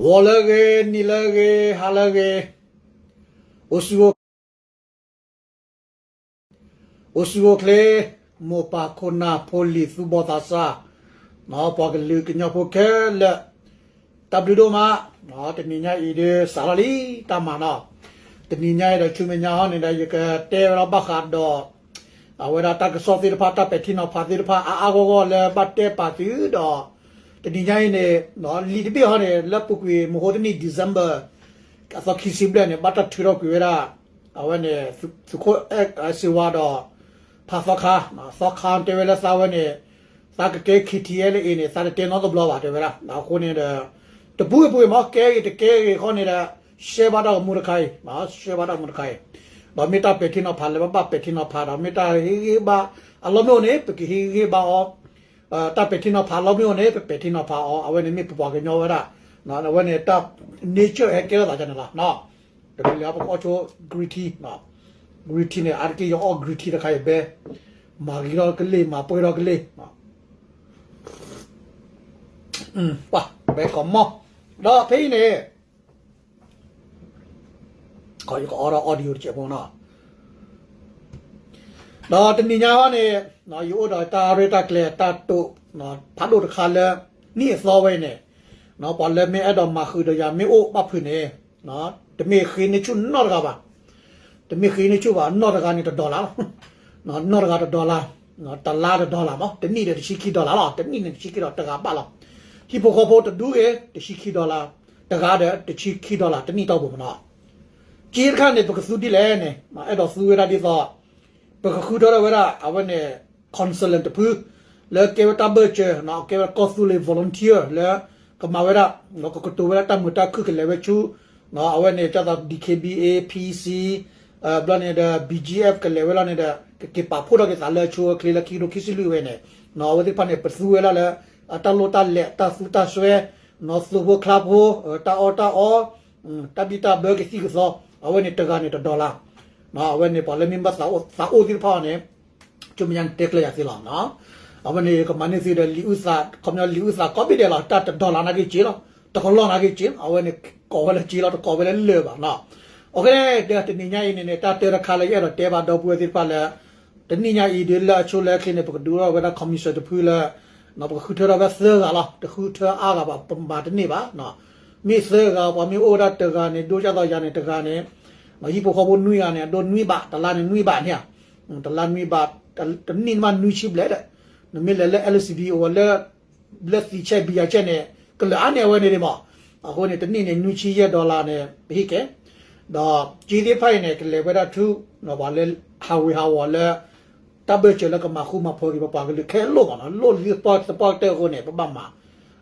ဂီၤလၢအဂ့ၤ, နံၤလၢအဂ့ၤ, ဟါလၢအဂ့ၤ, အိၣ်ဆူၣ်အိၣ် အိၣ်ဆူၣ်အိၣ်ချ့, မိၢ်ပၢ်ခိၣ်နၢ်ဖိလံၤသူၣ်ဘီၣ်သးစၢ်, ပှၤကလုာ်ကညီဖိခဲလၢာ်, တၢ်ဘျုးဒိၣ်မး, တနံၤညါအံၤဒုးစးထီၣ်လံတၢ်မၤနီၤ, တနံၤညါအံၤဒီးဆူမဲာ်ညါဟီန့ၣ်ဒီး ယကတဲဝဲဒၣ်ဘၣ်ဃးဒီး အဝဲဒၣ်တၢ်ကစီၣ်သ့ၣ်တဖၣ် တၢ်ပဲာ်ထံနီၤဖးသ့ၣ်တဖၣ် အါအါဂီၢ်ဂီၢ်လၢဘၣ်တဲပာ်သုဒီး တနံၤညါအံၤန့ၣ် လံာ်တဘ့ၣ်ဟီန့ၣ် လၢပူၤကွံာ်မဟိတနံၣ် December အသီခံဆံဘျဲၣ်န့ၣ် ဘၣ်တၢ်ထုးထီၣ်ကွံာ်ဝဲဒၣ် အဝဲန့ၣ် သုးခိၣ်အဲၣ်စ့ဝါဒီး ဖးသီခါ, သီခါတဲဝဲလၢသးဝဲန့ၣ် သးကကဲ K T L A န့ၣ် သးတတဲနီတဘျီဘၣ် တဲဝဲဒၣ်. အဃိန့ၣ်ဒီး တပူၤဂ့ၤပူၤဂ့ၤမ့ၢ် ကဲဂ့ၤတကဲဂ့ၤဃီန့ၣ်ဒီး ရှဲဘၣ်တၢ်ဂီၤမူတခါအံၤ, ရှဲဘၣ်တၢ်ဂီၤမူတခါအံၤ, ဒီးမ့ၢ်တၢ်ပဲာ်ထံနီၤဖးလၢပဘၣ်ပဲာ်ထံနီၤဖးဒီး မ့ၢ်တၢ်ဟ့ၣ်ဂံၢ်ဟ့ၣ်ဘါအလီၢ်မ့ၢ်အိၣ်န့ၣ် ပကဟ့ၣ်ဂံၢ်ဟ့ၣ်ဘါအီၤ, တၢ်ပဲာ်ထံနီၤဖးအလီၢ်မ့ၢ်အိၣ်န့ၣ် ပပဲာ်ထံနီၤဖးအီၤ, အဝဲန့ၣ်မ့ၢ်ပပှၤကညီဝဲဒၣ်, အဝဲန့ၣ်တၢ် nature ဟဲကဲထီၣ်သးန့ၣ်လီၤ. တမ့ၢ်လၢပကအီၣ်ဆိ green tea, green tea န့ၣ် အါတက့ၢ်ယအီၣ် green tea တခါအံၤဘဲ, မၤဂ့ၤထီၣ်ကလ့ၢ် မၤပှဲၤထီၣ်ကလ့ၢ်, ပှၤ ဘဲကီးမီၢ်, ဒီးဖဲအံၤန့ၣ် ယကအိးထီၣ် audio တစဲးဖိနီၤ, ဒီးတနံၤညါအံၤန့ၣ် ယအိၣ်ဒီးတၢ်ရဲၣ်တၢ်ကျဲၤတၢ်တိာ် ဖးဒိၣ်တခါလၢ နံၣ်အသီဝဲအံၤန့ၣ်, ပှၤလၢမ့ၢ်အဲၣ်ဒိးမၤဃုာ်ဒီးယၤမ့ၢ်အိၣ်ဘၣ်ဖုးန့ၣ်, တမ့ၢ်ဃ့န့ၢ်ဆူၣ်နီတဂၤဘၣ်, တမ့ၢ်ဃ့န့ၢ်ဆူၣ်ဘၣ်, နီတဂၤန့ၣ်တ dollar လီၤ, နီတဂၤတ dollar, တနံၣ်ဒီးတဆံခံ dollar လီၤ, တနံၣ်န့ၣ်တဆံခံ dollar တဂၤဘၣ်လီၤ, ဟံၣ်ဖိဃီဖိတဒူဂ့ၤ တဆံခံ dollar, တဂၤဒီးတဆံခံ dollar တနံၣ်တီၢ်ပူၤမနီၤ, က့တခါန့ၣ် ပကသူဒ်လဲၣ်န့ၣ် အဲၣ်ဒိးသူဝဲဒၣ်ဒ်သိး ပကဃုထၢထီၣ်ဝဲဒၣ် အဝဲန့ၣ် consultant တဖု လၢကဲဝဲတၢ်ဘၢၣ်စၢၤ ကဲဝဲကီၢ်သူလ့ၤ volunteer လၢ ကမၤဝဲဒၣ် ကကတိၤဝဲဒၣ်တၢ်မုာ်တၢ်ခုၣ် ကလဲၤဝဲဆူ အဝဲန့ၣ် ဒ်သိး D K B A, P C, ဘျီန့ၣ်ဒီး B G F ကလဲၤဝဲလီၤန့ၣ်ဒီး ကက့ၤပာ်ဖှိၣ်ထီၣ်က့ၤသးလၢအဆိအချ့လၢခံကထိခံဆံလွံၢ်ဝဲန့ၣ်, အဝဲသ့ၣ်တဖၣ်န့ၣ် ပသူဝဲဒၣ်လၢ အတၢ်လိၣ်တၢ်လဲၤ တၢ်သူတၢ်စွဲ, သူဖိချါဖိ, တၢ်အီၣ်တၢ်အီ, တၢ်ဘံၣ်တၢ်ဘၢကသံၣ်ကသီ, အဝဲန့ၣ်တဂၤန့ၣ်တ dollar, အဝဲန့ၣ်ပှၤလၢမ့ၢ်ဘၣ်သးအိၣ်သ့ၣ်တဖၣ်အီၤန့ၣ် ကမ့ၢ်ညါန့ၣ်တဲကျၢၤယၤသ့လီၤ. အဝဲန့ၣ်ကမၤန့ၢ်သုဒီးလံာ်အုၣ်သး ခီပညီလံာ်အုၣ်သးကိးဘ့ၣ်ဒဲးလီၤ, တၢ်တ dollar နာ်က့ၤက့ၤလီၤ, တကလီၢ်နာ်က့ၤက့ၤ, အဝဲန့ၣ်ကိးဝဲလၢက့ၤလီၤ, တကိးဝဲလၢလၢာ်ဘၣ်နီၤ. အဃိန့ၣ် တနံၤညါအံၤန့ၣ်န့ၣ် တၢ်တၢတခါလၢယအဲၣ်ဒိးတဲဘၣ်ဒီပုၢ်ဝဲၢ်သ့ၣ်တဖၣ်လၢ တနံၣ်ညါအံၤဒုးလၢအဆိလၢအချ့န့ၣ် ပကဒုးထီၣ်ဝဲဒၣ် commission တဖုလၢ ပကဃုထၢထီၣ်ဝဲသၢဂၤလီၤ, တဃုထၢအါဂၤဘၣ် ပမၤတန့ၢ်ဘၣ်. မ့ၢ်သၢဂၤ ပှၤမ့ၢ်အိၣ်ဝဲဒၣ်တဂၤန့ၣ် ဒိၣ်ဒ်သိးယၤန့ၣ်တဂၤန့ၣ်, ဟံၣ်ဖိဃီဖိနွံဂၤန့ၣ် အဒိၣ်နွံဘး, တလါန့ၣ်နွံဘးန့ၣ်ဧါ, တလါနွံဘး, တနံၣ်မးနွံဆံဘျဲၣ်ဒီး, နမ့ၢ်လဲၤလၢ L C B အိၣ်ဝဲလၢ လၢသံဆဲးဘံယၤဆဲးန့ၣ် ကလၢာ်အါန့ၢ်အဝဲန့ၣ်ဒံးမး. အဃိန့ၣ် တနံၣ်န့ၣ် နွံဆံယဲၢ် dollar န့ၣ် ပဟ့ၣ်က့ၤ, ဒီးက့သ့ၣ်တဖၣ်အံၤန့ၣ် ကလဲၤဝဲဒၣ်ဆူ ပှၤလၢဟးဝ့ၤဟးဝီၤလၢ တၢ်ဘၢၣ်စၢၤလၢကမၤဃူမၤဖိးက့ၤ ပပှၤကလုာ်ခဲလၢာ်မးနီၤ, လိၣ်လၢသပှၢ်တၢၢ်အဃိန့ၣ် ပဘၣ်မၤ,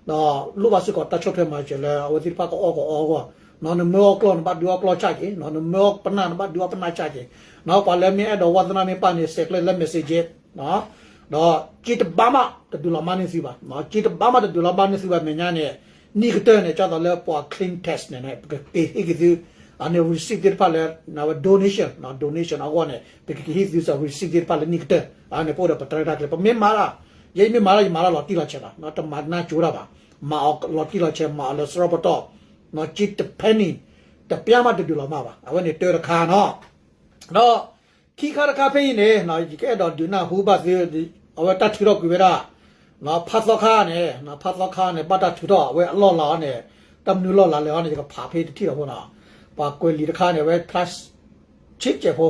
ဒီးလိၣ်ဘၣ်စ့ၢ်ကီးတၢ်ဆီၣ်ထွဲမၤစၢၤလၢအဝဲသ့ၣ်တဖၣ်ကအီၣ်ကအီအဂီၢ်, နမ့ၢ်အီၣ်ကျီၢ်နဘၣ်ဒုးအီၣ်ကျီၢ်ဆၣ်က့ၤ, နမ့ၢ်အီၣ်ပနၢ်နဘၣ်ဒုးအီၣ်ပနၢ်ဆၣ်က့ၤ, ပှၤလၢမ့ၢ်အဲၣ်ဒိးဝါသနာမ့ၢ်ပာ်န့ၣ် ဆဲးကျၢလၢ message ဒီးက့တဘၣ်မးတဒုးလီၤမၢ်န့ၢ်သုဘၣ်, က့တဘၣ်မးတဒုးလီၤမၢ်န့ၢ်သုဘၣ်မဲာ်ညါန့ၣ်, နံၣ်ကတၢၢ်န့ၣ် ကၢ်သိးလၢပှၤ claim tax န့ၣ် ပကက့ၤဟ့ၣ်က့ၤသု, အန့ၣ် receipt သ့ၣ်တဖၣ်လၢ အဝဲ donation, donation အဂီၢ်န့ၣ် ပကက့ၤဟ့ၣ်သုစ့ၢ် receipt သ့ၣ်တဖၣ်လၢနံၣ်ကတၢၢ်, အန့ၣ်ပအိၣ်ဒီးပတၢ်ရဲၣ်တၢ်ကျဲၤ ပမ့ၢ်မၤတၢ်, ယဲယမ့ၢ်မၤတၢ် ယမၤတၢ်လီၤတံၢ်လီၤဆဲးလီၤ, တမၤနၢ်ကၠိတၢ်ဘၣ်, မၤအီၤလီၤတံၢ်လီၤဆဲး မၤအီၤလၢစရီပတီၢ်, က့တဖဲန့ၣ် တပျၢ်မးတဒုးလီၤမၢ်ဘၣ်, အဝဲန့ၣ်တၢတခါနီၤ, ဒီး ခံခါတခါဖဲအံၤန့ၣ် ယကအဲၣ်ဒိးဒုးနၢ်ဟူဘၣ်သု, အဝဲတၢ်ထုးထီၣ်ကွံာ်ဝဲဒၣ် ဖးသီခါန့ၣ်, ဖးသီခါန့ၣ် ဘၣ်တၢ်ထုးထီၣ်အဝဲအလီၢ်လၤအီၤန့ၣ်, တၢ်မနုၤလီၢ်လၤလဲၣ်အီၤန့ၣ် ယကဖးဖဲတထံၣ်လီၤဖိနီၤ, ပှၤကွဲးလံာ်တခါန့ၣ် အဝဲ plus ဆံးစဲးဖိ,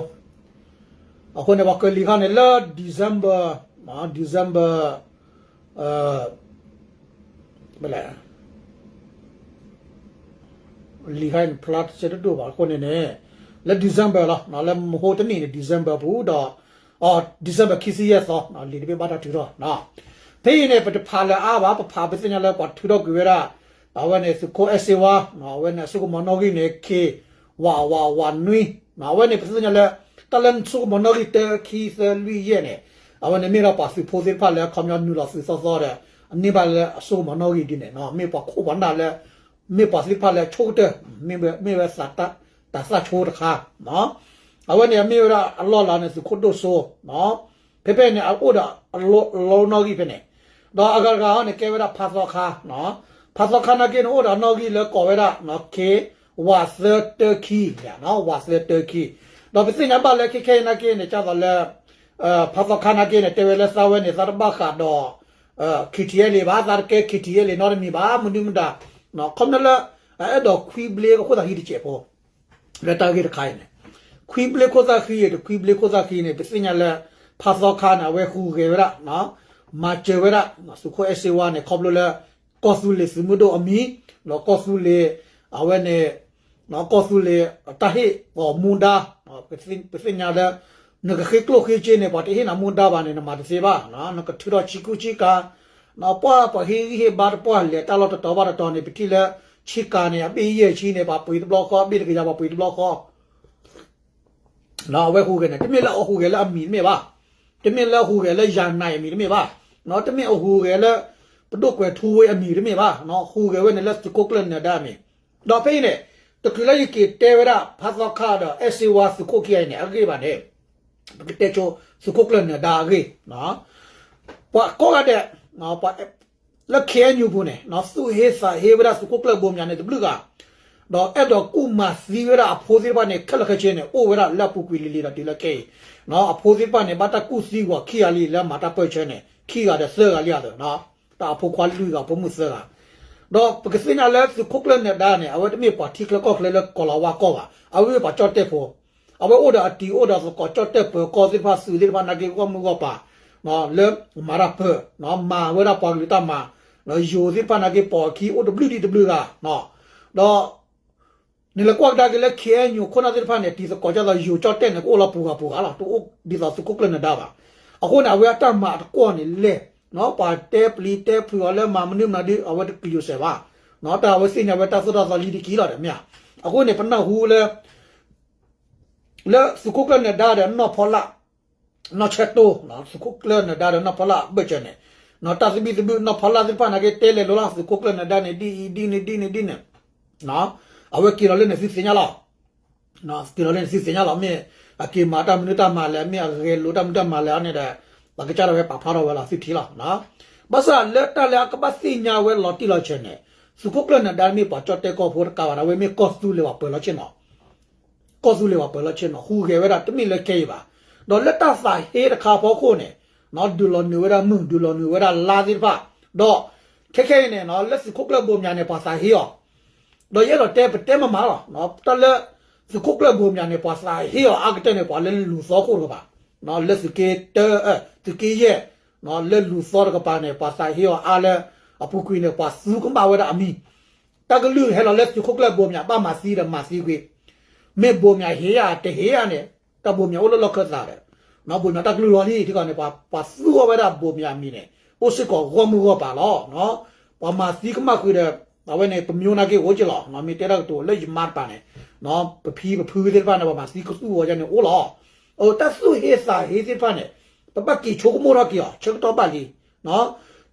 အဃိန့ၣ် ပှၤကွဲးလံာ်ခါန့ၣ် လၢ December, December မ့ၢ်လဲၣ် လံာ်ခါအံၤန့ၣ် ဖျါတစဲးတဒိၣ်ဘၣ်အဃိန့ၣ်န့ၣ်, လၢ December လီၤ, လၢမဟိတနံၣ်န့ၣ် December ပူၤဒီး, December ခံဆံယဲၢ်သီ, လံာ်တဘ့ၣ်ဘၣ်တၢ်ထုးထီၣ်, ဖဲအံၤန့ၣ် ပတဖးလၢအါဘၣ်, ပဖးပသ့ၣ်ညါလၢပှၤထုးထီၣ်ကွံာ်ဝဲဒၣ်, အဝဲန့ၣ် သုးခိၣ်အဲၣ်စ့ဝါ, အဝဲန့ၣ် အစိကမီၤနီၣ်ဂံၢ်န့ၣ် ခ့ ဝးဝးဝးနွံ, အဝဲန့ၣ် ပသ့ၣ်ညါလၢ တၢ်လၢနစိကမီၤနီၣ်ဂံၢ်တၢ ခံ သၢ လွံၢ် ယဲၢ်န့ၣ်, အဝဲန့ၣ်မ့ၢ်ဒၣ်ပှၤသုးဖိသ့ၣ်တဖၣ်လၢ ခီပညီနုာ်လီၤသုးသီသီဒီး, အန့ၢ်ဘၣ်လၢအစိကမီၤနီၣ်ဂံၢ်ဒ်န့ၣ်, မ့ၢ်ပှၤခိၣ်ပှၤနၢ်လၢ, မ့ၢ်ပှၤသ့ၣ်တဖၣ်လၢဆိကတၢၢ်, မ့ၢ်ဝဲ, မ့ၢ်ဝဲသးတၢ်, တၢ်သၣ်ဆိတခါ, အဝဲန့ၣ်မ့ၢ်ဝဲဒၣ်အလီၢ်လၤန့ၣ် သုးခိၣ်ဒိၣ်စိ, ဖဲဖဲန့ၣ် အအိၣ်ဒီးအလီၢ်နီၣ်ဂံၢ်ဖဲန့ၣ်, ဒီးအဂၤတဂၤဟီန့ၣ် ကဲဝဲဒၣ်ဖးသီခါ, ဖးသီခါနာ်က့န့ၣ် အိၣ်ဒီးအနီၣ်ဂံၢ်လၢကိးဝဲဒၣ် ခ့ ဝးသၢတၢခံ, ဝးသၢတၢခံ, ဒီးပသ့ၣ်ညါဘၣ်လၢခဲခဲအံၤနာ်က့န့ၣ် ကၢ်သိးလၢ ဖးသီခါနာ်က့န့ၣ် တဲဝဲလၢသးဝဲန့ၣ် သးတဘၣ်ဃးဒီး ခ့ထံအဲလ့ဘၣ်, သးတကဲ ခ့ထံအဲလ့ နီတမံၤဘၣ်, မနုၤမတၤ ခီပညီလၢ အဲၣ်ဒိးခွံဘျ့အဃိသတးဟံၣ်တစဲးဖိ လၢတၢ်ဂ့ၢ်တခါအံၤန့ၣ် ခွံဘျ့ခိၣ်သၣ်ဃံ တခွံဘျ့ခိၣ်သၣ်ဃံန့ၣ် ပသ့ၣ်ညါလၢ ဖးသီခါန့ၣ် အဝဲဟူးဂဲၤဝဲဒၣ် မၤစၢၤဝဲဒၣ် သုးခိၣ်အဲၣ်စ့ဝါန့ၣ် ခီဖျိလၢ ကီၢ်သူလ့ၤသုးမုၢ်ဒိၣ်အမံၤ ဒီးကီၢ်သူလ့ၤ အဝဲန့ၣ် ကီၢ်သူလ့ၤတၢ်ဟ့ၣ်အီၤမူဒါ ပသ့ၣ်ညါလၢ နကဃ့ကျိၣ်ဃ့စ့န့ၣ် ပှၤတဟ့ၣ်နၤမူဒါဘၣ်န့ၣ် နမၤတသ့ဘၣ်, နကထုးထီၣ်ဆ့ကူဆ့ကၤ ပှၤပှၤဟ့ၣ်ဂံၢ်ဟ့ၣ်ဘါတပှၢ်လဲၤတၢ်လီၢ်တတီၤဘၣ်တတီၤန့ၣ် ပထံၣ်လၢ ဆ့ကၤန့ၣ် အဘ့ၣ်ယဲၢ်ဆံန့ၣ် ပှၤပှ့ၤတဘျီဃီ အဘ့ၣ်တကယၤ ပှၤပှ့ၤတဘျီဃီ အဝဲဟူးဂဲၤန့ၣ် တမ့ၢ်လၢအဟူးဂဲၤလၢအမံၤတမ့ၢ်ဘၣ်, တမ့ၢ်လၢအဟူးဂဲၤလၢယၤနၤအမံၤတမ့ၢ်ဘၣ်, တမ့ၢ်အဟူးဂဲၤလၢ ပဒိၣ်ကွဲးထူဝ့အမံၤတမ့ၢ်ဘၣ်, ဟူးဂဲၤဝဲန့ၣ်လၢသုးခိၣ်ကျၢၢ်နၢၤဒါအမံၤ, ဒီးဖဲအံၤန့ၣ် တချုးလၢယက့ၤတဲဝဲဒၣ် ဖးသီခါဒီးအဲၣ်စ့ဝါသုးခိၣ်ခံဂၤအံၤန့ၣ် အဂ့ၢ်ဘၣ်န့ၣ် ပကတဲဆိသုးခိၣ်ကျၢၢ်နၢၤဒါအဂ့ၢ် ပှၤကိးဂၤဒဲး လၢ ခ့ၣ်အဲၣ်ယူၣ်ပူၤန့ၣ် သူၣ်ဟ့သးဟ့ဝဲဒၣ်သုးခိၣ်ကျၢၢ်ဘိးမၠးန့ၣ်တဘျုးဂၤ, ဒီးအဲၣ်ဒိးကူၣ်မၤသံဝဲဒၣ်အဖိသ့ၣ်တဖၣ်န့ၣ် ခဲလၢာ်ခဲဆ့န့ၣ် အိၣ်ဝဲဒၣ်လၢအပူၤကွံာ်လံလံဒီးတုၤလၢခဲအံၤ, အဖိသ့ၣ်တဖၣ်န့ၣ် ဘၣ်တၢ်ကူၣ်သံဂီၤခံဂၤလံလၢမၤတၢ်ပၢၢ်ဆၢန့ၣ် ခံဂၤဒီးသၢဂၤလံအသိး တၢ်အဖိခွါလွံၢ်ဂၤ ဖိမုၣ်သၢဂၤ, ဒီးပကသ့ၣ်ညါလၢသုးခိၣ်ကျၢၢ်နၢၤဒါန့ၣ် အဝဲတမ့ၢ်ပှၤထံချၢကီၢ်ချၢလၢကီၤလၤဝါကီၢ်ဘၣ်, အဝဲမ့ၢ်ပှၤကၠီၣ်တဲၣ်ဖိ အဝဲအိၣ်ဒီးအတံၤအိၣ်ဒီးသကိးကၠီၣ်တဲၣ်ပၢၤကီၢ်သ့ၣ်တဖၣ် သုးသ့ၣ်တဖၣ်နာ်က့ဂီၢ်မုၢ်ဂီၢ်ပၤ လၢမၤတၢ်ပၢၤ မၤဝဲဒၣ်ပှၤကလုာ်တၢ်မၤ, ယိၤသ့ၣ်တဖၣ်နာ်က့ပိာ်အခံအိၣ်တဘျုးဒံးတဘျုးဂၤ, ဒီး နလဲၤကွၢ်ကဒါက့ၤလၢ ခ့ၣ်အဲၣ်ယူၣ် ခိၣ်နၢ်သ့ၣ်တဖၣ်န့ၣ် တံၤသကိးကၢ်သိးယိၤကၠီၣ်တဲၣ်န့ၣ် ကအိၣ်လီၤပူၤဂၤပူၤဂၤလီၤ, တအိၣ်ဒ်သိးသုးခိၣ်ကျၢၢ်နၢၤဒါဘၣ်. အဃိန့ၣ် အဝဲအတၢ်မၤအတကွီၢ်န့ၣ်လဲၣ်, ပှၤတဲပျံၤတဲဖုးအီၤလၢမၤမနုၤမနုၤဒီး အဝဲတကယိၤစဲးဘၣ်, တၢ်အဝဲသ့ၣ်ညါဝဲတၢ်သိၣ်တၢ်သီလံတက့ၢ်လီၤဒီးမ့ၢ်ဧါ. အဃိန့ၣ် ပနၢ်ဟူလၢ လၢသုးခိၣ်ကျၢၢ်နၢၤဒါဒီးနီၢ်ဖီလာ် နီၢ်ဆၢတိ သုးခိၣ်ကျၢၢ်နၢၤဒါဒီးနီၢ်ဖီလာ်အဘၢၣ်စၢၤန့ၣ်, တၢ်သဘံၣ်သဘုၣ်နီၢ်ဖီလာ်သ့ၣ်တဖၣ်နာ်က့တဲလဲၤလိာ်လီၤ သုးခိၣ်ကျၢၢ်နၢၤဒါန့ၣ် ဒ်အံၤဒ်န့ၣ်ဒ်န့ၣ်ဒ်န့ၣ်, အဝဲက့ၤလီၤလၢန့ၣ်သုသ့ၣ်ညါလီၤ, က့ၤလီၤလၢန့ၣ်သုသ့ၣ်ညါလီၤ မ့ၢ်အက့ၤမၤတၢ်မနုၤတၢ်မၤလဲၣ် မ့ၢ်အဂဲၤလိာ်တၢ်မနုၤတၢ်မၤလဲၣ်အီၤန့ၣ်ဒီး ပကစၢ်ဒၣ်ဝဲပာ်ဖျါထီၣ်ဝဲလီၤသုထံၣ်လီၤ. ဘၣ်ဆၣ်လၢတၢ်လၢအကဘၣ်သ့ၣ်ညါဝဲလီၤတံၢ်လီၤဆဲးန့ၣ်, သုးခိၣ်ကျၢၢ်နၢၤဒါမ့ၢ်ပှၤကၠီၣ်တဲၣ်ကီၢ်ဖိတကးဘၣ်ဒီး အဝဲမ့ၢ်ကီၢ်သူလ့ၤပှၤပၢၤလီၢ်ဆ့ၣ်နီၤ ကီၢ်သူလ့ၤပှၤပၢၤလီၢ်ဆ့ၣ်နီၤ ဟူးဂဲၤဝဲဒၣ်တမ့ၢ်လၢခဲအံၤဘၣ်. ဒီးလၢတၢ်သးဟ့တခါအဖီခိၣ်န့ၣ်, ဒုးလီၤနုာ်ဝဲဒၣ်မုၢ် ဒုးလီၤနုာ်ဝဲဒၣ်လါသ့ၣ်တဖၣ်, ဒီးခဲခဲအံၤန့ၣ် လၢသုးခိၣ်ကျၢၢ်ဘိးမၠးန့ၣ် ပှၤသးဟ့အီၤ, ဒီးယအဲၣ်ဒိးတဲပတဲမမၤလီၤ, တၢ်လၢ သုးခိၣ်ကျၢၢ်ဘိးမၠးန့ၣ် ပှၤသးဟ့အီၤအါကတၢၢ်န့ၣ် ပှၤလၢလူၤသီခိၣ်တကပၤ, လၢသုးက့တၢ, သုးက့ယဲၢ်, လၢလူၤသီတကပၤန့ၣ် ပှၤသးဟ့အီၤအါလၢ အပူၤကွံာ်န့ၣ် ပှၤသူကမၣ်ဝဲဒၣ်အမံၤ, တၢ်ကလုၢ်ဟဲလီၤလၢသုးခိၣ်ကျၢၢ်ဘိးမၠးဘၣ်မၤသံဒီးမၤသံကွံာ်, မ့ၢ်ဘိးမၠးဟ့ဧါတဟ့ဧါန့ၣ်, တၢ်ဘိးမၠးအိၣ်လၢလီၢ်ခၢၣ်သးဒီး, ဘိးမၠးတၢ်ကလုၢ်လီၤလံ ထံကီၢ်န့ၣ် ပှၤသူအီၤဝဲဒၣ်ဘိးမၠးအမံၤန့ၣ် အိၣ်စ့ၢ်ကီးဂီၢ်မုၢ်ဂီၢ်ပၤလီၤ. ပှၤမၤသံကမၣ်ဃုာ်ဒီး အဝဲန့ၣ် ပမျိုးနာ်က့အိၣ်က့လီၤ, မ့ၢ်တဲတၢ်ကတိၤလၢယမါတပၤန့ၣ်, ပဖံပဖုသ့ၣ်တဖၣ်န့ၣ် ပှၤမၤသံကသူအီၤယါန့ၣ်အိၣ်လီၤ. တၢ်သူၣ်ဟ့သးဟ့သ့ၣ်တဖၣ်န့ၣ် ပဘၣ်က့ၤဆိကမိၣ်ထီၣ်က့ၤအီၤ ဆၢကတီၢ်ဘၣ်လံ.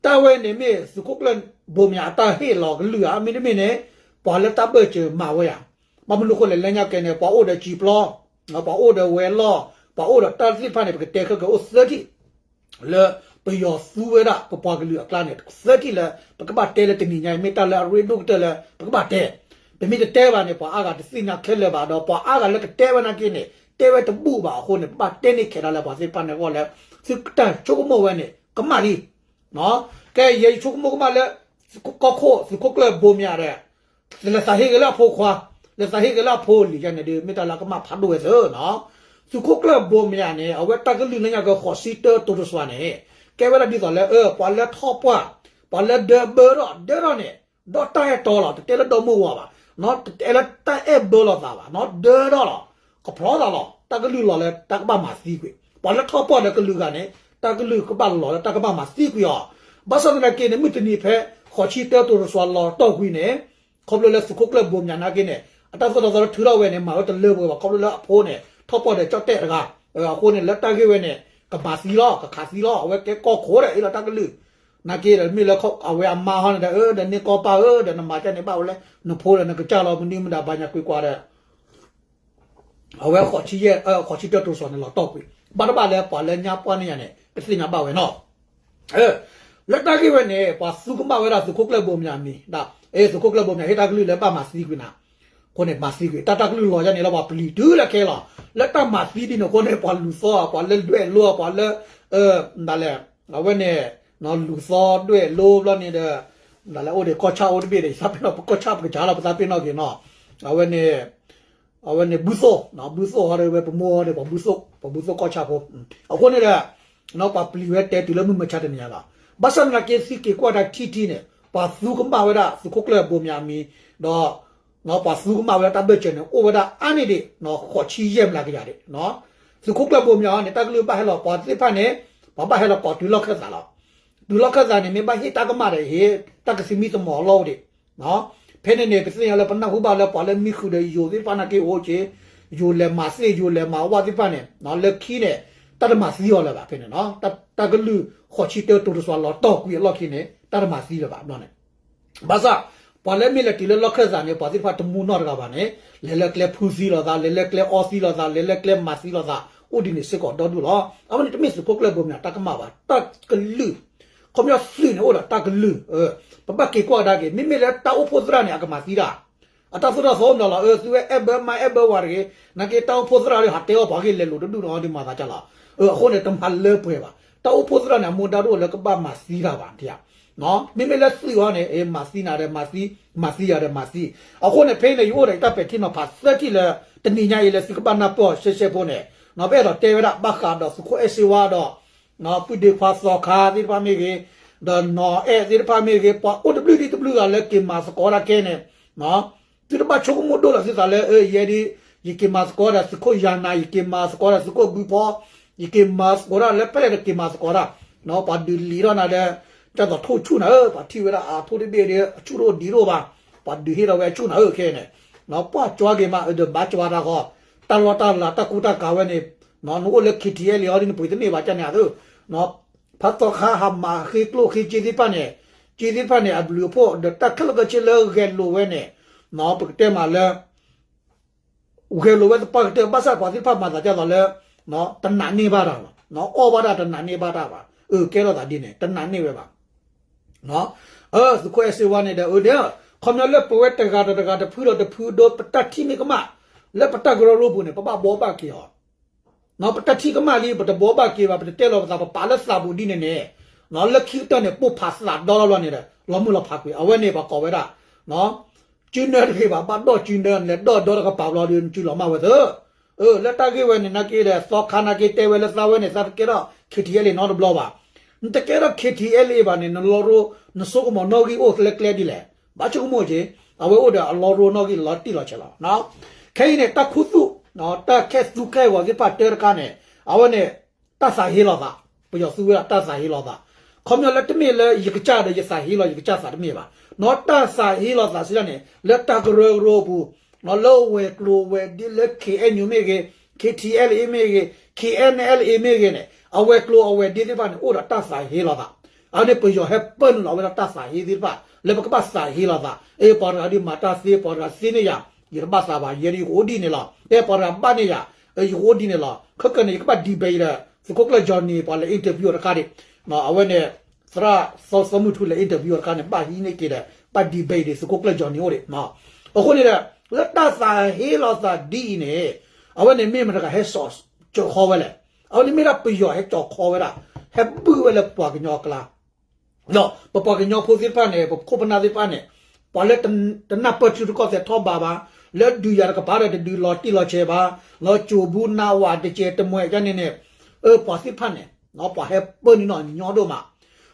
တၢ်ဝဲန့ၣ်မ့ၢ်သုးခိၣ်ကျၢၢ်ဘိးမၠးအတၢ်ဟ့ၣ်လီၤကလုၢ်ဧါ, မ့တမ့ၢ်န့ၣ် ပှၤလၢတၢ်ဘၢၣ်စၢၤမၤဝဲဧါ. ဘၣ်မနုၤဃိလဲၣ် လၢညါကဲန့ၣ် ပှၤအိၣ်ဒီးစံာ်ပျီ, ပှၤအိၣ်ဒီးဝဲၤလီၢ်, ပှၤအိၣ်ဒီးတၢ်သ့ၣ်တဖၣ်န့ၣ် ပကတဲခဲကဲအိၣ်သၢထံၣ် လၢပယီၤသူဝဲဒၣ်ပပှၤကလုာ်အကျါန့ၣ် သၢထံၣ်လၢ ပကဘၣ်တဲလၢတနံၤညါအံၤ မ့ၢ်တၢ်လၢအရ့ဒိၣ်ကတၢၢ်လၢ ပကဘၣ်တဲ, ပမ့ၢ်တတဲဘၣ်န့ၣ် ပှၤအါဂၤတသ့ၣ်ညါခဲလၢာ်ဘၣ်ဒီး ပှၤအါဂၤလၢကတဲဝဲနာ်က့န့ၣ် တဲဝဲတဘူၣ်ဘၣ်အဃိန့ၣ် ပဘၣ်တဲန့ၢ်ခဲဒၣ်လၢပှၤသ့ၣ်တဖၣ်န့ၣ်အဂီၢ်လၢ သုတၢ်ဆိကမိၣ်ဝဲန့ၣ် ကမၣ်လံ. ကဲ ယဲယဆိကမိၣ်ကမၣ်လၢ သုးခိၣ်ကီၢ်ခိၣ် သုးခိၣ်ကျၢၢ်ဘိးမၠးဒီး လဲၤသးဟ့ဂ့ၤလၢအဖိခွါ, လဲၤသးဟ့ဂ့ၤလၢအဖိလံၤယါန့ၣ်ဒီး မ့ၢ်တၢ်လၢအကမၣ်ဖးဒိၣ်ဝဲသၢနီၤ. သုးခိၣ်ကျၢၢ်ဘိးမၠးန့ၣ် အဝဲတၢ်ကလုၢ်လၢညါက့ၤဃိးဆံတၢတိၤတစွၤန့ၣ် ကဲဝဲဒၣ်ဒ်သိးလၢ အၢ ပှၤလၢထီၣ်ပှၢ်, ပှၤလၢဒၢဘၢထီၣ် ဒၢထီၣ်န့ၣ် ဒီးတၢ်အဲၣ်တီလီၤ, တတဲလၢဒီမုၢ်ဝၤဘၣ်, တတဲလၢတၢ်အဲၣ်ဘၢလိာ်သးဘၣ်, ဒၢထီၣ်လီၤ, ကဖျီသးလီၤ, တၢ်ကလုၢ်လီၤလၢတၢ်ကဘၣ်မၤသံကွံာ်, ပှၤလၢထီၣ်ပှၢ်ဒီးကလုာ်ဂၤန့ၣ် တၢ်ကလုၢ်ကဘၣ်လီၤလၢတၢ်ကဘၣ်မၤသံကွံာ်အီၤ. ဘၣ်ဆၣ်သနာ်က့န့ၣ် မုၢ်တနံၤဖဲ ဃိးဆံတၢတိၤတစွၤလီၤတီၢ်ကွံာ်န့ၣ် ခီဖျိလၢသုးခိၣ်ကျၢၢ်ဘိးမၠးနာ်က့န့ၣ် အတၢ်သိၣ်တၢ်သီလၢထုးထီၣ်ဝဲန့ၣ် မၤဝဲတလၢပှဲၤဘၣ် ခီဖျိလၢအဖိန့ၣ် ထီၣ်ပှၢ်ဒီးကၠီၣ်တဲၣ်တဂၤ, အဃိန့ၣ် လၢတၢ်ဂ့ၢ်ဝဲန့ၣ် ကမၤသံလီၤ ကခးသံလီၤ အဝဲကဲကီၢ်ခိၣ်ဒီးအ့ၣ်လီၤတၢ်ကလုၢ်, နာ်က့ဒီးမ့ၢ်လၢအဝဲအမါဟီန့ၣ်ဒီး အၢ ဒီးန့ၢ်ကီၢ်ပၢ်ဧၢ ဒီးနမၤကၢ်န့ၣ်ဘၣ်ဝဲလၢ နဖိဒီးနကစၢ်လီၤ မနုၤမတၤဘၣ်ညါကွံာ်ကွၢ်ဒီး အဝဲဃိးဆံယဲၢ် ဃိးဆံတၢတိၤတစွၤန့ၣ်လီၤတီၢ်ကွံာ်, ဘၣ်တဘၣ်လၢပှၤလၢညါပှၢ်န့ၣ်ယါန့ၣ် ကသ့ၣ်ညါဘၣ်ဝဲနီၤ. လၢတၢ်ဂ့ၢ်ဝဲန့ၣ် ပှၤသူကမၣ်ဝဲဒၣ်သုးခိၣ်ကျၢၢ်ဘိမၠးမံၤ ဒ် သုးခိၣ်ကျၢၢ်ဘိမၠး ဟ့ၣ်တၢ်ကလုၢ်လၢဘၣ်မၤသံကွံာ်နၤ, အဃိန့ၣ် မၤသံကွံာ် တၢ်တၢ်ကလုၢ်လီၤယါန့ၣ်လၢပှၤပျံၤတုၤလၢခဲလီၤ. လၢတၢ်မၤသံဒ်န့ၣ်အဃိန့ၣ် ပှၤလူၤသီ ပှၤလၢဒွဲၣ်လိ ပှၤလၢ ဒ်လဲၣ် အဝဲန့ၣ် လူၤသီဒွဲၣ်လိဘျီန့ၣ်ဒီး ဒ်လဲၣ်အိၣ်ဒီးကီၢ်ဆၣ်အိၣ်တဘ့ၣ်ဒီး ယသးပ့ၤနီၣ် ပကီၢ်ဆၣ်ပကစၢ်လီၤ ပသးပ့ၤနီၣ်က့ၤနီၤ, အဝဲန့ၣ် အဝဲန့ၣ် ဘုသိၣ် ဘုသိၣ်ဟီဒီးဝဲပမိၢ်ဒီး ပှၤဘုသိၣ်ကီၢ်ဆၣ်ဖိ, အဃိန့ၣ်ဒီး ပှၤပျံၤဝဲတဲတုၤလၢမုၢ်မဆါတနံၤညါလီၤ. ဘၣ်ဆၣ်သနာ်က့ သုက့ၤကွၢ်တၢ်ထံထံန့ၣ် ပှၤသူကမၣ်ဝဲဒၣ်သုးခိၣ်ကျၢၢ်ဘိမၠးမံၤ ဒီး ပှၤသူကမၣ်ဝဲဒၣ်တၢ်ဘၢၣ်စၢၤန့ၣ် အိၣ်ဝဲဒၣ်အါန့ၢ်ဒံး ဃိးဆံယဲၢ်မျးကယၤဒံး, သုးခိၣ်ကျၢၢ်ဘိမၠးန့ၣ် တၢ်ကလုၢ်ဘၣ်ဟဲလီၤ ပှၤသ့ၣ်တဖၣ်န့ၣ် ပှၤဘၣ်ဟဲလီၤကိးတုၤလီၢ်ခၢၣ်သးလီၤ. တုၤလီၢ်ခၢၣ်သးန့ၣ် မ့ၢ်ဘၣ်ဟ့ၣ်တၢ်ကမၣ်ဒီး ဟ့ၣ်တၢ်ကသမံသမိးအလီၢ်အိၣ်ဒံး ဖဲန့ၣ်န့ၣ် ပသ့ၣ်ညါလၢပနၢ်ဟူဘၣ်လၢပှၤလၢမံဃုာ်ဒီးယိၤသ့ၣ်တဖၣ်နာ်က့အိၣ်က့ၤ, ယိၤလဲၤမၤသ့ၣ် ယိၤလဲၤမၤဝၣ်သ့ၣ်တဖၣ်န့ၣ် လၢခံန့ၣ် တၢ်တမၤသံအီၤလၢၤဘၣ်ဖဲန့ၣ်, တၢ်ကလုၢ် ဃိးဆံတၢတိၤတစွၤလီၤတီၢ်ကွံာ်အလီၢ်ခံန့ၣ် တၢ်တမၤသံလၢၤဘၣ်ဘျီန့ၣ် ဘၣ်ဆၣ် ပှၤလၢမ့ၢ်လဲၤတုၤလၢလီၢ်ခၢၣ်သးန့ၣ် ပှၤသ့ၣ်တဖၣ်တမူနီၢ်တဂၤဘၣ်န့ၣ် လဲၤလၢကျဲဖုသံလိာ်သး လဲၤလၢကျဲအီသံလိာ်သး လဲၤလၢကျဲမၤသံလိာ်သး အိၣ်ဒ်န့ၣ်စ့ၢ်ကီးဒီဒူၣ်လီၤ. အဝဲန့ၣ်တမ့ၢ်သုးခိၣ်ကျၢၢ်ဘိမၠးတၢ်ကမၣ်ဘၣ် တၢ်ကလုၢ် ခီပညီသုးန့ၣ်အိၣ်ဒီးတၢ်ကလုၢ်, ပဘၣ်က့ၤကွၢ်ကဒါက့ၤ မ့မ့ၢ်လၢတၢ်အိၣ်ဖှိၣ်သရၣ်န့ၣ် အကမၤသံတၢ် အတၢ်သိၣ်တၢ်သီအိၣ်မးလီၤ, သုဝဲအဲၣ်ဘၢမါအဲၣ်ဘၢဝၤတဂ့ၤ, နာ်က့တၢ်အိၣ်ဖှိၣ်သရၣ်ဒီးဟးတဲအီၣ်ပှၤဂ့ၢ်လဲၤလိာ်တဒူၣ်နီၤ ဒ်မၤသးကလီၤ, အဃိန့ၣ် တမၤလၢပှဲၤဘၣ်, တၢ်အိၣ်ဖှိၣ်သရၣ်န့ၣ် အမူဒါတအိၣ်လၢကဘၣ်မၤသံတၢ်ဘၣ်, မ့မ့ၢ်လၢသုးအီၤန့ၣ် မၤသံနၤဒီးမၤသံ, မၤသံယၤဒီးမၤသံ, အဃိန့ၣ် ဖဲန့ၣ် ယအိၣ်ဒီးယတၢ်ပဲာ်ထံနီၤဖးသၢထံၣ်လၢ တနံၤညါအံၤလၢသုကဘၣ်နၢ်ပၢၢ်အီၤရှဲရှဲဖိန့ၣ်, ပအဲၣ်ဒိးတဲဝဲဒၣ်ဘၣ်ဃးဒီးသုးခိၣ်အဲၣ်စ့ဝါဒီး ပုၢ်ဒ့ခွါသီခါသ့ၣ်တဖၣ်မ့ၢ်ဂ့ၤ, ဒီးနီၢ်အဲၣ်သ့ၣ်တဖၣ်မ့ၢ်ဂ့ၤ, ပှၤအိၣ်တဘျုးဒံးတဘျုးဂၤလၢက့ၤမၤသကိးဒၣ်ခဲန့ၣ်, သုတဘၣ်ဆိကမိၣ်ဒိၣ်လီၤသုသးလၢ ယဲဒၣ် ယက့ၤမၤသကိးဒီးသုးခိၣ်ယၤနၤ, ယက့ၤမၤသကိးဒီးသုးခိၣ်ဘုဖီ, ယက့ၤမၤသကိးဒၣ်လၢဖဲလဲၣ်ဒီးက့ၤမၤသကိးဒၣ်, ပှၤဒုးလံာ်ထီၣ်နၤဒီး တၢ်သိးထိၣ်ဆူၣ်နၤဧၢ, ပှၤထံၣ်ဝဲဒၣ်အထိၣ်တဘ့ၣ်ဒီး အဆူၣ်တအိၣ်ဒံးတအိၣ်ဘၣ်, ပှၤဒုးဟ့ၣ်ထီၣ်ဝဲအဆူၣ်နၤဧၢခဲန့ၣ်, ပှၢ်ကွၢ်က့ၤမး အၢဒီးဘၣ်ကွၢ်တၢ်ဃီ, တၢ်လီၢ်တၢ်လၤတၢ်ကူတၢ်ကၤဝဲန့ၣ်, နအိၣ်လၢ KTLA အီၤဒ်နပှ့ၤတန့ၢ်ဘၣ်ကန့ၣ်အသိး, ဖးသီခါဟးမၤဃ့ကျိၣ်ဃ့စ့သ့ၣ်တဖၣ်န့ၣ်, စ့သ့ၣ်တဖၣ်န့ၣ် အဘျုးအဖှိၣ်ဒီးတၢ်ခဲလၢာ်ခဲဆ့လၢဂဲၤလိာ်ဝဲန့ၣ်, ပကတဲမးလၢ ဂဲၤလိာ်ဝဲသပှၢ်ကတၢၢ် ဘၣ်ဆၣ်ပှၤသ့ၣ်တဖၣ်မၤသးဒ်သိးလၢ တနာ်န့ၢ်ဘၣ်တၢ်ဘၣ်, အီၣ်ဘၣ်တၢ်တနာ်န့ၢ်ဘၣ်တၢ်ဘၣ်, အၢ ကဲထီၣ်သးဒ်န့ၣ် တနာ်န့ၢ်ဝဲဘၣ်. သုးခိၣ်အဲၣ်စ့ဝါန့ၣ်ဒီး အၢ ဒ် ခီပညီလၢပဝဲတဂၤဒီးတဂၤတဖုဒီးတဖုဒီး ပတၢ်ထံၣ်မ့ၢ်ကမၣ် လၢပတၢ်ကရၢကရိပူၤန့ၣ် ပဘၣ်ဘှီဘၣ်က့ၤအီၤ ပတၢ်ထံၣ်ကမၣ်လံ ပတဘှီဘၣ်က့ၤဘၣ် ပတတဲလီၤပသး ပပာ်လၢသးပူၤဒ်န့ၣ်န့ၣ်, လၢခံကတၢၢ်န့ၣ် ပိၢ်ဖးသးဒီလီၤဘျီန့ၣ်ဒီး လီၤမုၢ်လီၤဖးကွံာ် အဝဲန့ၣ်ပှၤကိးဝဲဒၣ် စုနၢတဂ့ၤဘၣ် ဘၣ်ဒီးစုနၢ လဲၤဒီၣ်ဒီတကပၤဘျီဒီး နစုလီၤမၢ်ဝဲသၢ, လၢတၢ်ဂ့ၢ်ဝဲန့ၣ် နာ်က့ဒီး သီခါနာ်က့တဲဝဲလၢသးဝဲန့ၣ် သးတကဲထီၣ် KTLA နီတဘျီဘၣ်, နတကဲထီၣ် KTLA ဘၣ်န့ၣ် နလီရိ နစိကမီၤနီၣ်ဂံၢ်အိၣ်လၢကျဲဒ်လဲၣ်, ဘၣ်ဆိကမိၣ်က့ၤ, အဝဲအိၣ်ဒီးအလီရိနီၣ်ဂံၢ်လီၤတံၢ်လီၤဆဲးလီၤ. ခဲအံၤန့ၣ် တၢ်ခူသူၣ် တၢ်ခဲသူခဲဂီၤသ့ၣ်တဖၣ်တၢတခါန့ၣ်, အဝဲန့ၣ် တၢ်သးဟ့လီၤသး, ပယီၤသူဝဲဒၣ်တၢ်သးဟ့လီၤသး, ခီပညီလၢတမ့ၢ်လၢယကစၢ်ဒီးယသးဟ့လီၤယကစၢ်သးတမ့ၢ်ဘၣ်, နီၢ်တၢ်သးဟ့လီၤသးစံးဒၣ်န့ၣ် လၢတၢ်ကရၢကရိအပူၤ, လၢအဝဲၤကျိၤဝဲၤဒ့လၢ KNU မ့ၢ်ဂ့ၤ, KTLA မ့ၢ်ဂ့ၤ, KNLA မ့ၢ်ဂ့ၤန့ၣ် အဝဲၤကျိၤအဝဲၤဒ့သ့ၣ်တဖၣ်န့ၣ် အိၣ်ဒီးတၢ်သးဟ့လီၤသး, အဝဲန့ၣ်ပယီၤဟဲပၢနုာ်လီၤဝဲဒၣ်တၢ်သးဟ့သ့ၣ်တဖၣ် လၢပကဘၣ်သးဟ့လီၤသး, အဲ ပှၤတဂၤဒုးမၤတၢ်သ့ ပှၤတဂၤသ့န့ၢ်ယၤ, ယတဘၣ်သးဘၣ် ယဲဒၣ်ယကအိၣ်ဒ်န့ၣ်လီၤ, အဲ ပှၤတဂၤဘၣ်န့ၢ်ယၤ, ယကအိၣ်ဒ်န့ၣ်လီၤ, ခဲကနံၣ်အံၤ ယကဘၣ် debate ဒီး သုးခိၣ်ကျၢၢ် Johnny ပှၤလဲၤ interview အီၤတခါဒံး, အဝဲန့ၣ် သရၣ်စီၤမုၢ်ထူလဲၤ interview အီၤတခါန့ၣ် ဘၣ်ဟံးန့ၢ်က့ၤဒီး ဘၣ် debate ဒံး သုးခိၣ်ကျၢၢ် Johnny အိၣ်ဒံး, အဃိန့ၣ်ဒီး လၢတၢ်သးဟ့လီၤသးဒ်အံၤန့ၣ်, အဝဲန့ၣ်မ့ၢ်မတၤတဂၤဟဲစိာ်ကၠီၤခီဝဲလဲၣ်, အဝဲန့ၣ်မ့ၢ်ဒၣ်ပယီၤဟဲကၠီၤခီဝဲဒၣ်, ဟဲဘုၣ်ဝဲလၢပှၤကညီအကျါ ဒီးပပှၤကညီဖိသ့ၣ်တဖၣ်န့ၣ် ပခိၣ်ပနၢ်သ့ၣ်တဖၣ်န့ၣ်, ပှၤလၢတနၢ်ပၢၢ်ထံရူၢ်ကီၢ်သဲးထီၣ်ဘးဘၣ်, လၢဒုးယၤတကပၤဒီးတဒုးလီၤတံၢ်လီၤဆဲးဘၣ်, လီၤစိာ်ဘူးနးဝးတကဲးတမှဲးကန့ၣ်န့ၣ်, အၢ ပှၤသ့ၣ်တဖၣ်န့ၣ်, ပှၤဟဲပၢနုာ်နီၢ်ညီဒိၣ်မး,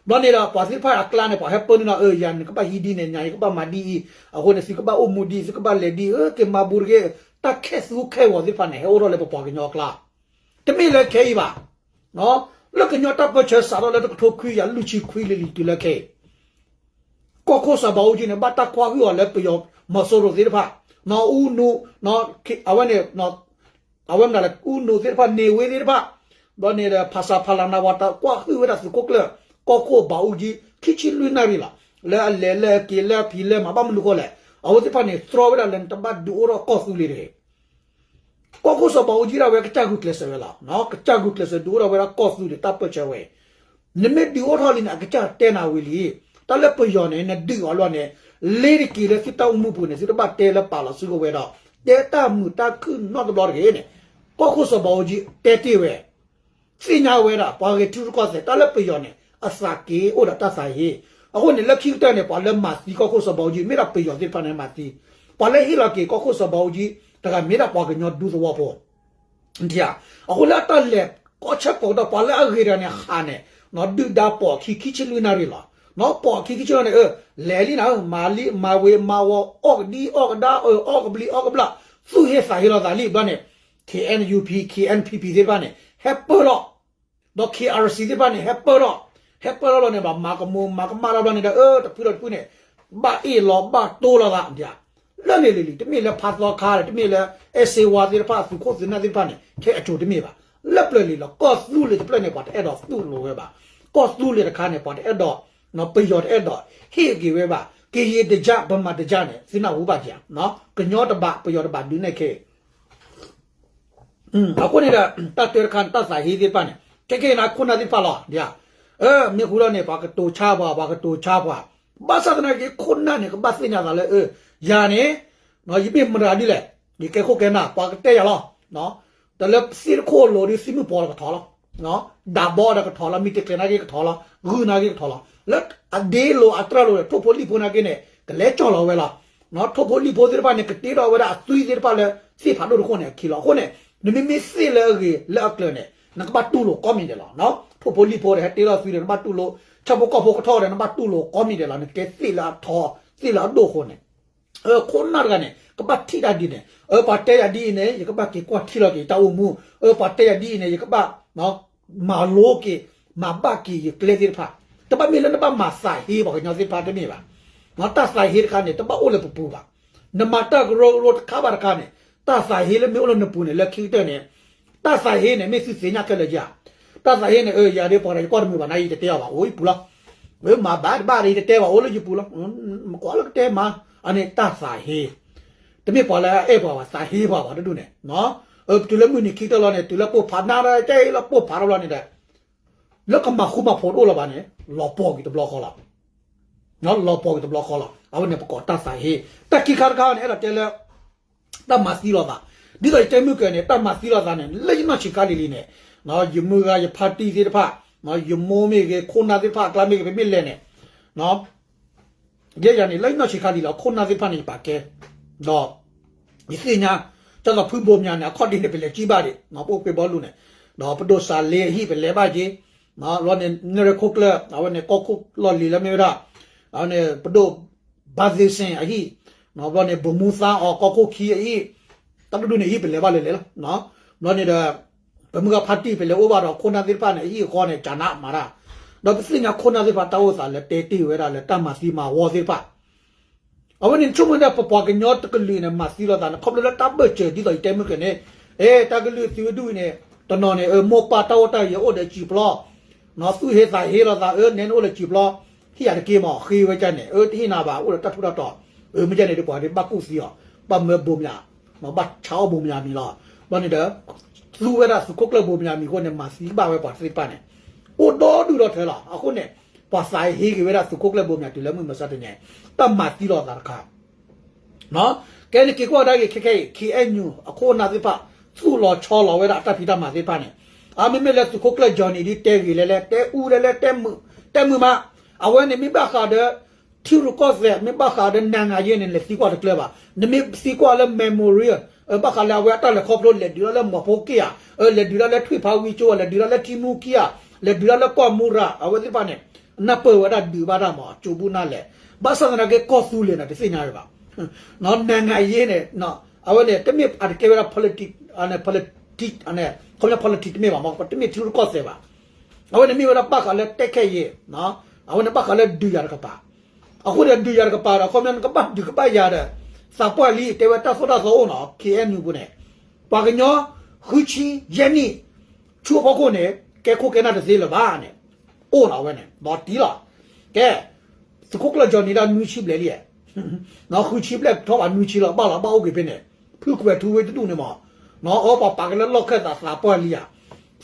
ဘျီန့ၣ်ဒီး ပှၤသ့ၣ်တဖၣ်အကျါန့ၣ် ပှၤဟဲပၢနုာ်နီၢ် အၢ ယၤန့ၣ်ကဘၣ်ဟံးဒ်န့ၣ် ညါယကဘၣ်မၤဒ်အံၤ, အဃိန့ၣ် သုကဘၣ်အိၣ်မူဒ်အံၤ သုကဘၣ်လဲၤဒ်အံၤ အၢ က့ၤမၤဘူးတဂ့ၤ, တၢ်ခဲသူခဲဂီၤသ့ၣ်တဖၣ်န့ၣ် ဟဲအိၣ်ထီၣ်လၢပပှၤကညီအကျါ တမ့ၢ်လၢခဲအံၤဘၣ်, လၢကညီတၢ်ပၢၢ်ဆၢစးထီၣ်လၢတကထိခွံကယၤလွံၢ်ဆံခွံလံလံတုၤလၢခဲအံၤ, ကီၢ်ခိၣ်စီၤဘးအူကၠံန့ၣ် ဘၣ်တၢ်ကွၢ်ဟုၣ်အီၤလၢပယီၤမီၤစိရိၤသ့ၣ်တဖၣ်, အူနူ, အဝဲန့ၣ်, အဝဲမနုၤလဲၣ်အူနူသ့ၣ်တဖၣ်န့ၢ်ဝ့သ့ၣ်တဖၣ်, ဘျီန့ၣ်ဒီး ဖဆပလ နဝတ ကွၢ်ဟုၣ်ဝဲဒၣ်သုးခိၣ်ကျၢၢ်, ကီၢ်ခိၣ်ဘးအူကၠံ ခံဆံလွံၢ်နၣ်ရံၣ်လီၤ, လၢအလဲၤလၢအက့ၤလၢအဖံးလၢမၤဘၣ်မနုၤဃိလဲၣ်, အဝဲသ့ၣ်တဖၣ်န့ၣ် သြီဝဲဒၣ်လၢနတဘၣ်ဒုးအိၣ်ထီၣ်ကီၢ်သူလ့ၤတဂ့ၤ ကီၢ်ခိၣ်စီၤဘးအူကၠံဒၣ်ဝဲကစၢ်ဂုာ်ကျဲးစၢးဝဲလီၤ, ကစၢ်ဂုာ်ကျဲးစၢးဒုးအိၣ်ထီၣ်ဝဲဒၣ်ကီၢ်သူလ့ၤတၢ်ပၢၢ်ဆၢဝဲအံၤ, နမ့ၢ်ဒုးအိၣ်ထီၣ်လံန့ၣ် အကစၢ်တဲနၤဝံၤလံ. တၢ်လၢပယီၤန့ၣ် နဒုးအီၤလီၤန့ၣ် လ့ၤတက့ၤလၢသုတၢ်အိၣ်မူပူၤန့ၣ် သုတဘၣ်တဲလၢပာ်လီၤစုကဝဲၤဒီး တဲတၢ်မုာ်တၢ်ခုၣ်နီတဘျီတဂ့ၤန့ၣ် ကီၢ်ခိၣ်စီၤဘးအူကၠံတဲတ့ၢ်ဝဲ သ့ၣ်ညါဝဲဒၣ် ပှၤဂဲၤထံရူၢ်ကီၢ်သဲး တၢ်လၢပယီၤန့ၣ် အသးက့ၤအိၣ်ဒီးတၢ်သးဟ့. အဃိန့ၣ် လၢခံကတၢၢ်န့ၣ် ပှၤလၢမၤသံကီၢ်ခိၣ်စီၤဘးအူကၠံ မ့ၢ်ဒၣ်ပယီၤသ့ၣ်တဖၣ်န့ၣ်မၤသံ, ပှၤလၢဟ့ၣ်လီၤက့ၤကီၢ်ခိၣ်စီၤဘးအူကၠံ တဂၤမ့ၢ်ဒၣ်ပှၤကညီဒူသဝီဖိ အဃိလၢအတၢ်လဲၤကီၢ်ဆၢကီၢ်ကတီၢ် ပှၤလၢအဂ့ၤတဂၤန့ၣ်ဟးန့ၣ် ဒုၣ်ဒါပိာ်ခံခံဆံလွံၢ်နၣ်ရံၣ်လီၤ. ပိာ်ခံခံဆံလွံၢ်နၣ်ရံၣ် အၢ လဲၤလံနၤ မၤလံ မၤဝ့ၤမၤဝီၤ အီၣ်ကဒံအီၣ်ကဒါ အီၣ်ကဘျံးအီၣ်ကဘျၣ် သူၣ်ဟ့သးဟ့လီၤသးလံ ဘျီန့ၣ် KNUP KNPP သ့ၣ်တဖၣ်န့ၣ် ဟဲပၢၢ်ထီၣ် ဒီး KRC သ့ၣ်တဖၣ်န့ၣ် ဟဲပၢၢ်ထီၣ်, ဟဲပၢၢ်ထီၣ်လီၤန့ၣ် ဘၣ်မၤကမူၤမၤကမၣ်ထီၣ်ဘျီန့ၣ်ဒီး အၢ တဖုဒီးတဖုန့ၣ် ဘၣ်အ့ၣ်လီၤဘၣ်တိၢ်လီၤသး လၢန့ၣ်လံၤလံၤ တမ့ၢ်လၢဖးသီခါဒီး တမ့ၢ်လၢအဲၣ်စ့ဝါသ့ၣ်တဖၣ် သုးခိၣ်သုးနၢ်သ့ၣ်တဖၣ်န့ၣ် ခဲအံၤအကၠိၤတမ့ၢ်ဘၣ်. လၢပျၢၤလံၤလီၤ ကီၢ်သူလ့ၤတဖျၢၣ်န့ၣ် ပှၤတအဲၣ်ဒိးသူၣ်လိာ်ဝဲဘၣ်. ကီၢ်သူလ့ၤတခါန့ၣ် ပှၤတအဲၣ်ဒိး ပယီၤတအဲၣ်ဒိး ဟ့ၣ်က့ၤဝဲဘၣ်. ကရင်တစ်ကျပ် ဗမာတစ်ကျပ်န့ၣ် သုနၢ်ဟူဘၣ်ဧါ, ကညီတဘး ပယီၤတဘးဒုးနဲၣ်ခဲ အဃိန့ၣ်ဒီး တၢ်တဲတခါန့ၣ် တၢ်သးဟ့သ့ၣ်တဖၣ်န့ၣ် ခဲကနံၣ်အံၤ ခိၣ်နၢ်သ့ၣ်တဖၣ်လီၤ. မ့ၢ်ဃုာ်ဒီးန့ၣ် ပှၤကတိၤဆါပှၤ ပှၤကတိၤဆါပှၤ, ဘၣ်ဆၣ်သနာ်က့ ခိၣ်နၢ်န့ၣ် ကဘၣ်သ့ၣ်ညါသးလၢ ယၤန့ၣ် ယမ့ၢ်မတၤဒ်လဲၣ်, ယကဲခိၣ်ကဲနၢ် ပှၤကတဲယၤလီၤ. တၢ်လၢသ့ၣ်တခိၣ်လိၤဒီး သ့ၣ်မုၣ်ပှီၤဒီးကထီၣ်လီၤ. ဒးဘီဒီးကထီၣ်လီၤ မ့ၢ်တကျဲၤနာ်က့ကထီၣ်လီၤ ဂုၢ်နာ်က့ကထီၣ်လီၤ. လၢအဒ့လိၤအတြၢ်လိၤဒီး ထိၣ်ဖိလံၣ်ဖိနာ်က့န့ၣ် ကလဲၤကၠီၣ်လီၤဝဲလီၤ. ထိၣ်ဖိလံၣ်ဖိသ့ၣ်တဖၣ်န့ၣ် ကတ့ထီၣ်ဝဲဒၣ်အသွံသ့ၣ်တဖၣ်လၢ သ့ၣ်ဖးဒိၣ်တခိၣ်န့ၣ်အခံလီၤ. အဃိန့ၣ် နမ့မ့ၢ်သ့ၣ်လၢအဂ့ၤလၢအကျၢၤန့ၣ် နကဘၣ်တူၢ်လိာ်ကိးမံၤဒဲးလီၤ. ထိၣ်ဖိလံၣ်ဖိဒီး ဟဲတ့ထီၣ်သွံဒီး နဘၣ်တူၢ်လိာ် ဆၣ်ဖိကီၢ်ဖိကထီၣ်ဒီး နဘၣ်တူၢ်လိာ်ကိးမံၤဒဲးလီၤ. နကဲသ့ၣ်လၢအထီ သ့ၣ်လၢအဒိၣ်အဃိန့ၣ် အခိၣ်နၢ်တဂၤန့ၣ် ကဘၣ်ထံၣ်တၢ်ဒ်န့ၣ်, အၢ ပှၤတဲယၤဒ်အံၤန့ၣ် ယကဘၣ်က့ၤကွၢ်ထံၣ်လီၤက့ၤတၢ်အိၣ်မူ, အၢ ပှၤတဲယၤဒ်အံၤန့ၣ် ယကဘၣ် မၤလိက့ၤ မၤဘၣ်က့ၤယကျဲသ့ၣ်တဖၣ်, တဘၣ်မ့ၢ်လၢနဘၣ်မၤသးဟ့ပှၤကညီသ့ၣ်တဖၣ်တမ့ၢ်ဘၣ်. တၢ်သးဟ့တခါန့ၣ် တဘၣ်အိၣ်လၢပပူၤဘၣ်. နမၤတၢ်ကရၢကရိတခါဘၣ်တခါန့ၣ် တၢ်သးဟ့လၢမ့ၢ်အိၣ်လၢနပူၤန့ၣ် လၢခံကတၢၢ်န့ၣ် တၢ်သးဟ့န့ၣ် မ့ၢ်သုသ့ၣ်ညါခဲလၢာ်ဧါ. တၢ်သးဟ့န့ၣ် အၢ ယၤဒ်ပှၤတဂၤယကွၢ်တမုာ်ဘၣ်နၤ ယတတဲအီၤဘၣ် အိၣ်ယပူၤလီၤ. မၤဘၣ်တဘၣ်ဒီး ယတတဲဘၣ် အိၣ်လၢယပူၤလီၤ. မကွၢ်လၢကတဲမၤ, အန့ၣ်တၢ်သးဟ့ တမ့ၢ်ပှၤလၢအအဲၣ်ပှၤဘၣ် သးဟ့ပှၤဘၣ်တဒူၣ်န့ၣ်, တုၤလၢမုၢ်နံၤခံကတၢၢ်လီၤန့ၣ် တုၤလၢပိၢ်ဖးနၤဒီး ကဲအံၤလီၤပိၢ်ဖးထီၣ်ဘျီန့ၣ်ဒီး လၢကမၤဃူမၤဖိးတအိၣ်လၢၤဘၣ်န့ၣ် လီၤပှီၢ်က့ၤတဘျီဃီလီၤ. လီၤပှီၢ်က့ၤတဘျီဃီလီၤ. အဝဲန့ၣ်ပကိးတၢ်သးဟ့, တၢ်ခံခါတခါန့ၣ် အဲၣ်ဒိးတဲလၢ တၢ်မၤသံလိာ်သး, ဒ်သိးယတဲမုၢ်ကၢၤန့ၣ် တၢ်မၤသံလိာ်သးန့ၣ် လၢယနီၢ်ဆံးခါလံၤလံၤန့ၣ်, ယမုၢ်ဂၤယဖါတံၢ်သ့ၣ်တဖၣ်, ယမိၢ်မ့ၢ်ဂ့ၤ ခိၣ်နၢ်သ့ၣ်တဖၣ် အကျါမ့ၢ်ဂ့ၤ ပမ့ၢ်လဲၤန့ၣ် ယဲယၤန့ၣ် လၢယနီၢ်ဆံးခါလံၤလီၤ ခိၣ်နၢ်သ့ၣ်တဖၣ်န့ၣ် ယပာ်ကဲ, ဒီး ယသ့ၣ်ညါ, ကၢ်သိးဖုဘိးမၠးန့ၣ် အခီၣ်ဒ့န့ၣ် ပလဲၤကံဘၣ်ဒံး ပအိၣ်ကွ့ဘီလူၤန့ၣ်, ဒီးပဒိၣ်စးလ့အဟံၣ်ပလဲၤဘၣ်က့ၤ, ဘျီန့ၣ် နဲၣ်ရွဲၣ်ခိၣ်ကျၢၢ် အဝဲန့ၣ် ကီၢ်ခိၣ်လီၢ်လံၤလၢမ့ၢ်ဝဲဒၣ်, အဝဲန့ၣ် ပဒိၣ် ဘၣ်သ့စ့ၣ်အဟံၣ်, ဘျီန့ၣ် ဘိၣ်မူသါအီၤ ကီၢ်ခိၣ်ခံအဟံၣ်, တၢ်တဒူၣ်န့ၣ် အဟံၣ်ပလဲၤဘၣ်လဲၤလဲၤလီၤ. ဘျီန့ၣ်ဒီး ပမုၢ်ဂၤဖါတံၢ်ပလဲၤအိၣ်ဘၣ်ဒီးခိၣ်နၢ်သ့ၣ်တဖၣ်န့ၣ် အဟံၣ်အဃီန့ၣ် ကနးမၤတၢ်, ဒီးပသ့ၣ်ညါခိၣ်နၢ်သ့ၣ်တဖၣ်တၢ်အိၣ်သးလၢတဲတ့ၢ်ဝဲဒၣ်လၢတၢ်မၤသံမၤဝီသ့ၣ်တဖၣ် အဝဲန့ၣ်ဆိကမိၣ်ဒၣ်ပပှၤကညီတကလုာ်န့ၣ် မၤသံလိာ်သးန့ၣ် ခီဖျိလၢတၢ်ဘၢၣ်စၢၤဒ်သိးယတဲမုၢ်ကၢၤန့ၣ်, အဲ တၢ်ကလုာ်သုးဒူၣ်အံၤန့ၣ် တနီၤန့ၣ် အမိၢ်ပၢ်တၢ်အိၣ်တၢ်ယၢၤအိၣ်ဒီးစံာ်ပျီ, သူၣ်ဟ့သးဟ့လိာ်သး အၢ နဲနအိၣ်လၢစံာ်ပျီ, ဟ့ၣ်ယၤတက့ၢ်မး ဃ့ဝဲကန့ၣ် အၢ တဟ့ၣ်နၤဘၣ် အိၣ်ဒီးတၢ်ထူးတၢ်တီၤ, အၢ မ့ၢ်ကန့ၣ်ဒီးပှၤဒ်ဘၣ်ကူၣ်သံအီၤ, ဘၣ်မၢဘိးမၠး, ဘၣ်ဆါအီၣ်ဘိးမၠးမံၤလီၤ. ဘျီန့ၣ်ဒီး သူဝဲဒၣ်သုးခိၣ်ကျၢၢ်ဘိးမၠးမံၤအဃိန့ၣ် မၤသံဘၣ်ဝဲပှၤသ့ၣ်တဖၣ်န့ၣ် အိၣ်ဒီဒူၣ်ဒီထၢလီၤ. အဃိန့ၣ် ပှၤသးဟ့က့ၤဝဲဒၣ်သုးခိၣ်ကျၢၢ်ဘိးမၠးတုၤလၢမုၢ်မဆါတနံၤ, တၢ်မၤသံလိာ်သးတခါ ကဲန့ၣ်က့ၤကွၢ်ကဒါက့ၤ ခဲခဲအံၤ KNU အခိၣ်အနၢ်သ့ၣ်တဖၣ် သူၣ်လီၤဆီလီၤဝဲဒၣ်အတၢ်ဖံးတၢ်မၤသ့ၣ်တဖၣ်န့ၣ်, အမ့မ့ၢ်လၢသုးခိၣ်ကျၢၢ် Johnny ဒ်တဲဂ့ၤလဲၣ်လဲၣ် တဲအူလဲၣ်လဲၣ် တဲမုာ်မး, အဝဲန့ၣ်မ့ၢ်ဘၣ်ဃးဒီး ထံရူၢ်ကီၢ်သဲး မ့ၢ်ဘၣ်ဃးဒီး နံၤဂၤယ့ၢ်န့ၣ် လဲၤသံကွၢ်တကျၢၤဘၣ်. နမ့ၢ်သံကွၢ်လၢ memorial ဘၣ်ဃးလၢအဝဲအတၢ်လဲၤခီဖျိ လဲၤဒုးတၢ်လၢမီၤဖိက့ၣ်ဧါ, လဲၤဒုးတၢ်လၢထွံၣ်ဖးဝံကၠိဧါ, လဲၤဒုးတၢ်လၢထံမူခံဧါ, လဲၤဒုးတၢ်လၢကီၢ်မူရၤ အဝဲသ့ၣ်တဖၣ်န့ၣ် နၢ်ပၢၢ်ဝဲဒၣ်ဒုးဘၣ်တၢ်မၤကၠိဘူၣ်နၢ်လဲၣ်. ဘၣ်ဆၣ်သနာ်က့ကီၢ်သူလ့ၤန့ၣ် တသ့ၣ်ညါဝဲဘၣ်. နံၤဂၤယ့ၢ်န့ၣ် အဝဲန့ၣ် တမ့ၢ်အတကဲဝဲဒၣ် politics န့ၣ် ခီပညီ politics တမ့ၢ်ဘၣ်မး တမ့ၢ်ထံရူၢ်ကီၢ်သဲးဘၣ်. အဝဲန့ၣ်မ့ၢ်ဝဲဒၣ်ဘၣ်ဃးလၢတဲခဲယ့ၣ်, အဝဲန့ၣ်ဘၣ်ဃးလၢဒုးယၤတကပၤ. အဃိန့ၣ်ဒုးယၤတကပၤဒီး ခီပညီနကဘၣ်ဒုးကဘၣ်ယၤဒီး သးပှၢ်လံ တဲဝဲတၢ်သိၣ်တၢ်သီအိၣ်နီၤ KNU ပူၤန့ၣ်, ပှၤကညီ ဃုဆံယဲၢ်နံၣ် ဆူအဖီခိၣ်န့ၣ် ကဲခိၣ်ကဲနၢ်တသ့လၢၤဘၣ်န့ၣ် အိၣ်နီၤဝဲန့ၣ် ဒီးတံၢ်လီၤ. ကဲ သုးခိၣ်ကျၢၢ် Johnny ဒၣ်နွံဆံဘျဲၣ်လံ, ဃုဆံဘျဲၣ်ထီၣ်ဘၣ်နွံဆံလီၤ ဘၣ်လီၤဘၣ်အိၣ်က့ၤဖဲန့ၣ်, ဖုကွဲးထူဝ့တဒူၣ်န့ၣ်မး, အၢ ပှၤပာ်ကလၢလီၢ်ခၢၣ်သးသးပှၢ်လံဧါ,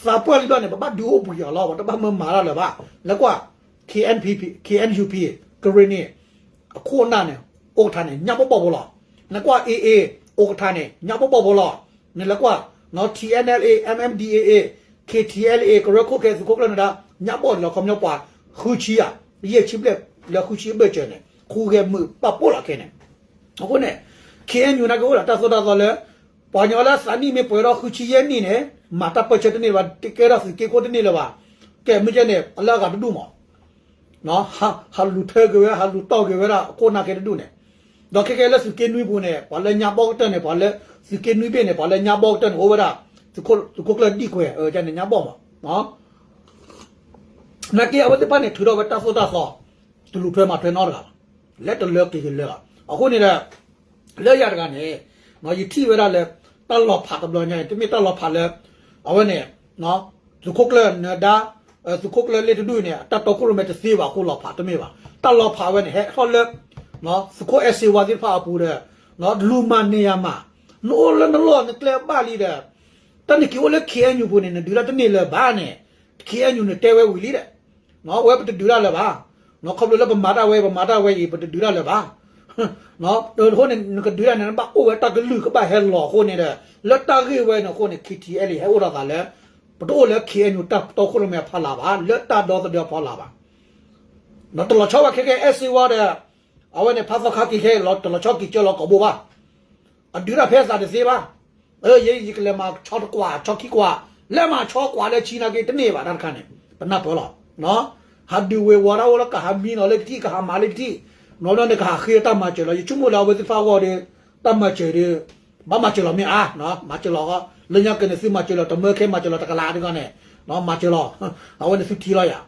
သးပှၢ်လံဘျီန့ၣ် ပဘၣ်ဒုးအိၣ်ဘှံးအီၤလီၤ, ပတဘၣ်မၢမၤတၢ်လၢၤဘၣ်. လဲၤကွၢ် K N P, K N U P, ကရ့ၣ်နံၣ် အခိၣ်အနၢ်န့ၣ် အိၣ်ကထါန့ၣ် ညၣ်ဘီၣ်ဘီၣ်ဖိလီၤ. နကွၢ် A A အိၣ်ကထါန့ၣ် ညၣ်ဘီၣ်ဘီၣ်ဖိလီၤ. နလဲၤကွၢ် T N L A, M M D A A, K T L A, ကရၢခိၣ်ခဲ သုးခိၣ်ကျၢၢ်နဒါ ညၣ်ဘီၣ်လီၤ ခီပညီပှၤ ဃုဆံဧါ, ယဲၢ်ဆံဘျဲၣ်လၢဃုဆံအဘၢၣ်စၢၤန့ၣ် ခူဂဲၤမုာ်ပာ်ဖှိၣ်လီၤခဲန့ၣ်. အဃိန့ၣ် K N U နာ်က့အိၣ်ဒီးတၢ်သိၣ်တၢ်သီလၢ ပှၤကညီလၢသးနံၣ်မ့ၢ်ပှဲၤဒီးဃုဆံယဲၢ်နံၣ်န့ၣ် မၤတၢ်ပၢၢ်ဆၢတန့ၢ်လၢၤဘၣ်, ကဲထီၣ်သုးက့ခိၣ်တန့ၢ်လၢၤဘၣ်. ကဲမ့ၢ်ကဲန့ၣ် အလၢအဂၤတဒူၣ်မး ဟးလူၤထၢက့ၤဝဲ ဟးလူၤတီၢ်က့ၤဝဲဒၣ်အခိၣ်နၢ်ခဲတဒူၣ်န့ၣ်, ဒီးခဲကဲလၢသုးက့နွံပူၤန့ၣ် ပှၤလၢညါဘီၣ်ကတၢၢ်န့ၣ် ပှၤလၢသုးက့နွံဘ့ၣ်န့ၣ် ပှၤလၢညါဘီၣ်ကတၢၢ်န့ၣ် အိၣ်ဝဲဒၣ် သုးခိၣ်ကျၢၢ်ဒံၣ်ကွဲၤ န့ၣ်ညါဘီၣ်မး. နာ်က့အဝဲသ့ၣ်တဖၣ်န့ၣ် ထုးထီၣ်ဝဲတၢ်သိၣ်တၢ်သီ တလူၤထွဲမၤထွဲနီတဂၤဘၣ်, လဲၤတလၢက့ၤက့ၤလၢာ်လီၤ. အဃိန့ၣ်ဒီး လၢယၤတဂၤန့ၣ် ယထံၣ်ဝဲဒၣ်လၢ တၢ်လီၤဖးတဘျီညါအံၤ တမ့ၢ်တၢ်လီၤဖးလၢ အဝဲန့ၣ် သုးခိၣ်ကျၢၢ်နဒါ သုးခိၣ်ကျၢၢ်လ့ၣ်တဒူၣ်အံၤန့ၣ် အတၢ်တီခိၣ်ရိၣ်မဲတသ့ဘၣ်အဃိလီၤဖးတမ့ၢ်ဘၣ်. တၢ်လီၤဖးဝဲန့ၣ် ဟဲထီၣ်လၢ သုးခိၣ်အဲၣ်စ့ဝါသ့ၣ်တဖၣ်အပူၤဒီး လူၤမၤန့ၢ်ယၤမး, နအိၣ်လၢနလီၢ်နကျဲဘၣ်လံဒီး တၢ်နက့ၤအိၣ်လၢ K N U ပူၤန့ၣ် နဒုးတၢ်တန့ၢ်လၢၤဘၣ်န့ၣ် K N U န့ၣ်တဲဝဲဝံၤလံဒီး ဝဲပတဒုးတၢ်လၢၤဘၣ်. ခီဖျိလၢပမၤတၢ်ဝဲ ပမၤတၢ်ဝဲအံၤ ပတဒုးတၢ်လၢၤဘၣ်. အဃိန့ၣ် နကဒုးတၢ်န့ၣ် နဘၣ်အိၣ်ဝဲတၢ်ကလုၢ်ကဘၣ်ဟဲလီၤအဃိန့ၣ်ဒီး လၢတၢ်ဂ့ၢ်ဝဲန့ၣ်အဃိန့ၣ် K T L A ဟဲအိၣ်ဒီးသးလၢ ပတအိၣ်လၢ K N U တၢ်တီခိၣ်ရိၣ်မဲအဖီလာ်ဘၣ်, လၢတၢ်ဒီသဒၢအဖီလာ်ဘၣ်. တလီၤဆီဝဲခဲကဲ အဲၣ်စ့ဝါဒီး အဝဲန့ၣ် ဖးသီခါက့ၤခဲ တလီၤဆီက့ၤကၢလီၤကိာ်ဘိဘၣ်. အဒုးတၢ်ဖဲအသးတသ့ဘၣ်. ယဲယကလဲၤမၤဆီတကွၢ် ဆီခံကွၢ်, လဲၤမၤဆီကွၢ်လၢဆံနာ်က့တန့ၢ်ဘၣ်တၢ်တခါန့ၣ် ပနၢ်ပၢၢ်လီၤ. ဟးဒုးဝ့ၤဝီၤတၢ်အိၣ်လၢကဟးမံနီၤလၢကထံၣ် ကဟးမၤလၢကထံၣ်, နီၢ်နီၢ်န့ၣ်ကဟးဃ့တၢ်မၤစၢၤလီၤ. ယဆိကမိၣ်လၢအဝဲသ့ၣ်တဖၣ်အဂီၢ်ဒီး တၢ်မၤစၢၤဒီး ဘၣ်မၤစၢၤလီၤမ့ၢ်အါ, မၤစၢၤလီၤ, လၢညါက့ၤန့ၣ်သုမၤစၢၤလီၤ တမၢခဲမၤစၢၤလီၤတကလးတဂီၢ်န့ၣ် မၤစၢၤလီၤ, အဝဲန့ၣ်သုထံၣ်လီၤယၤ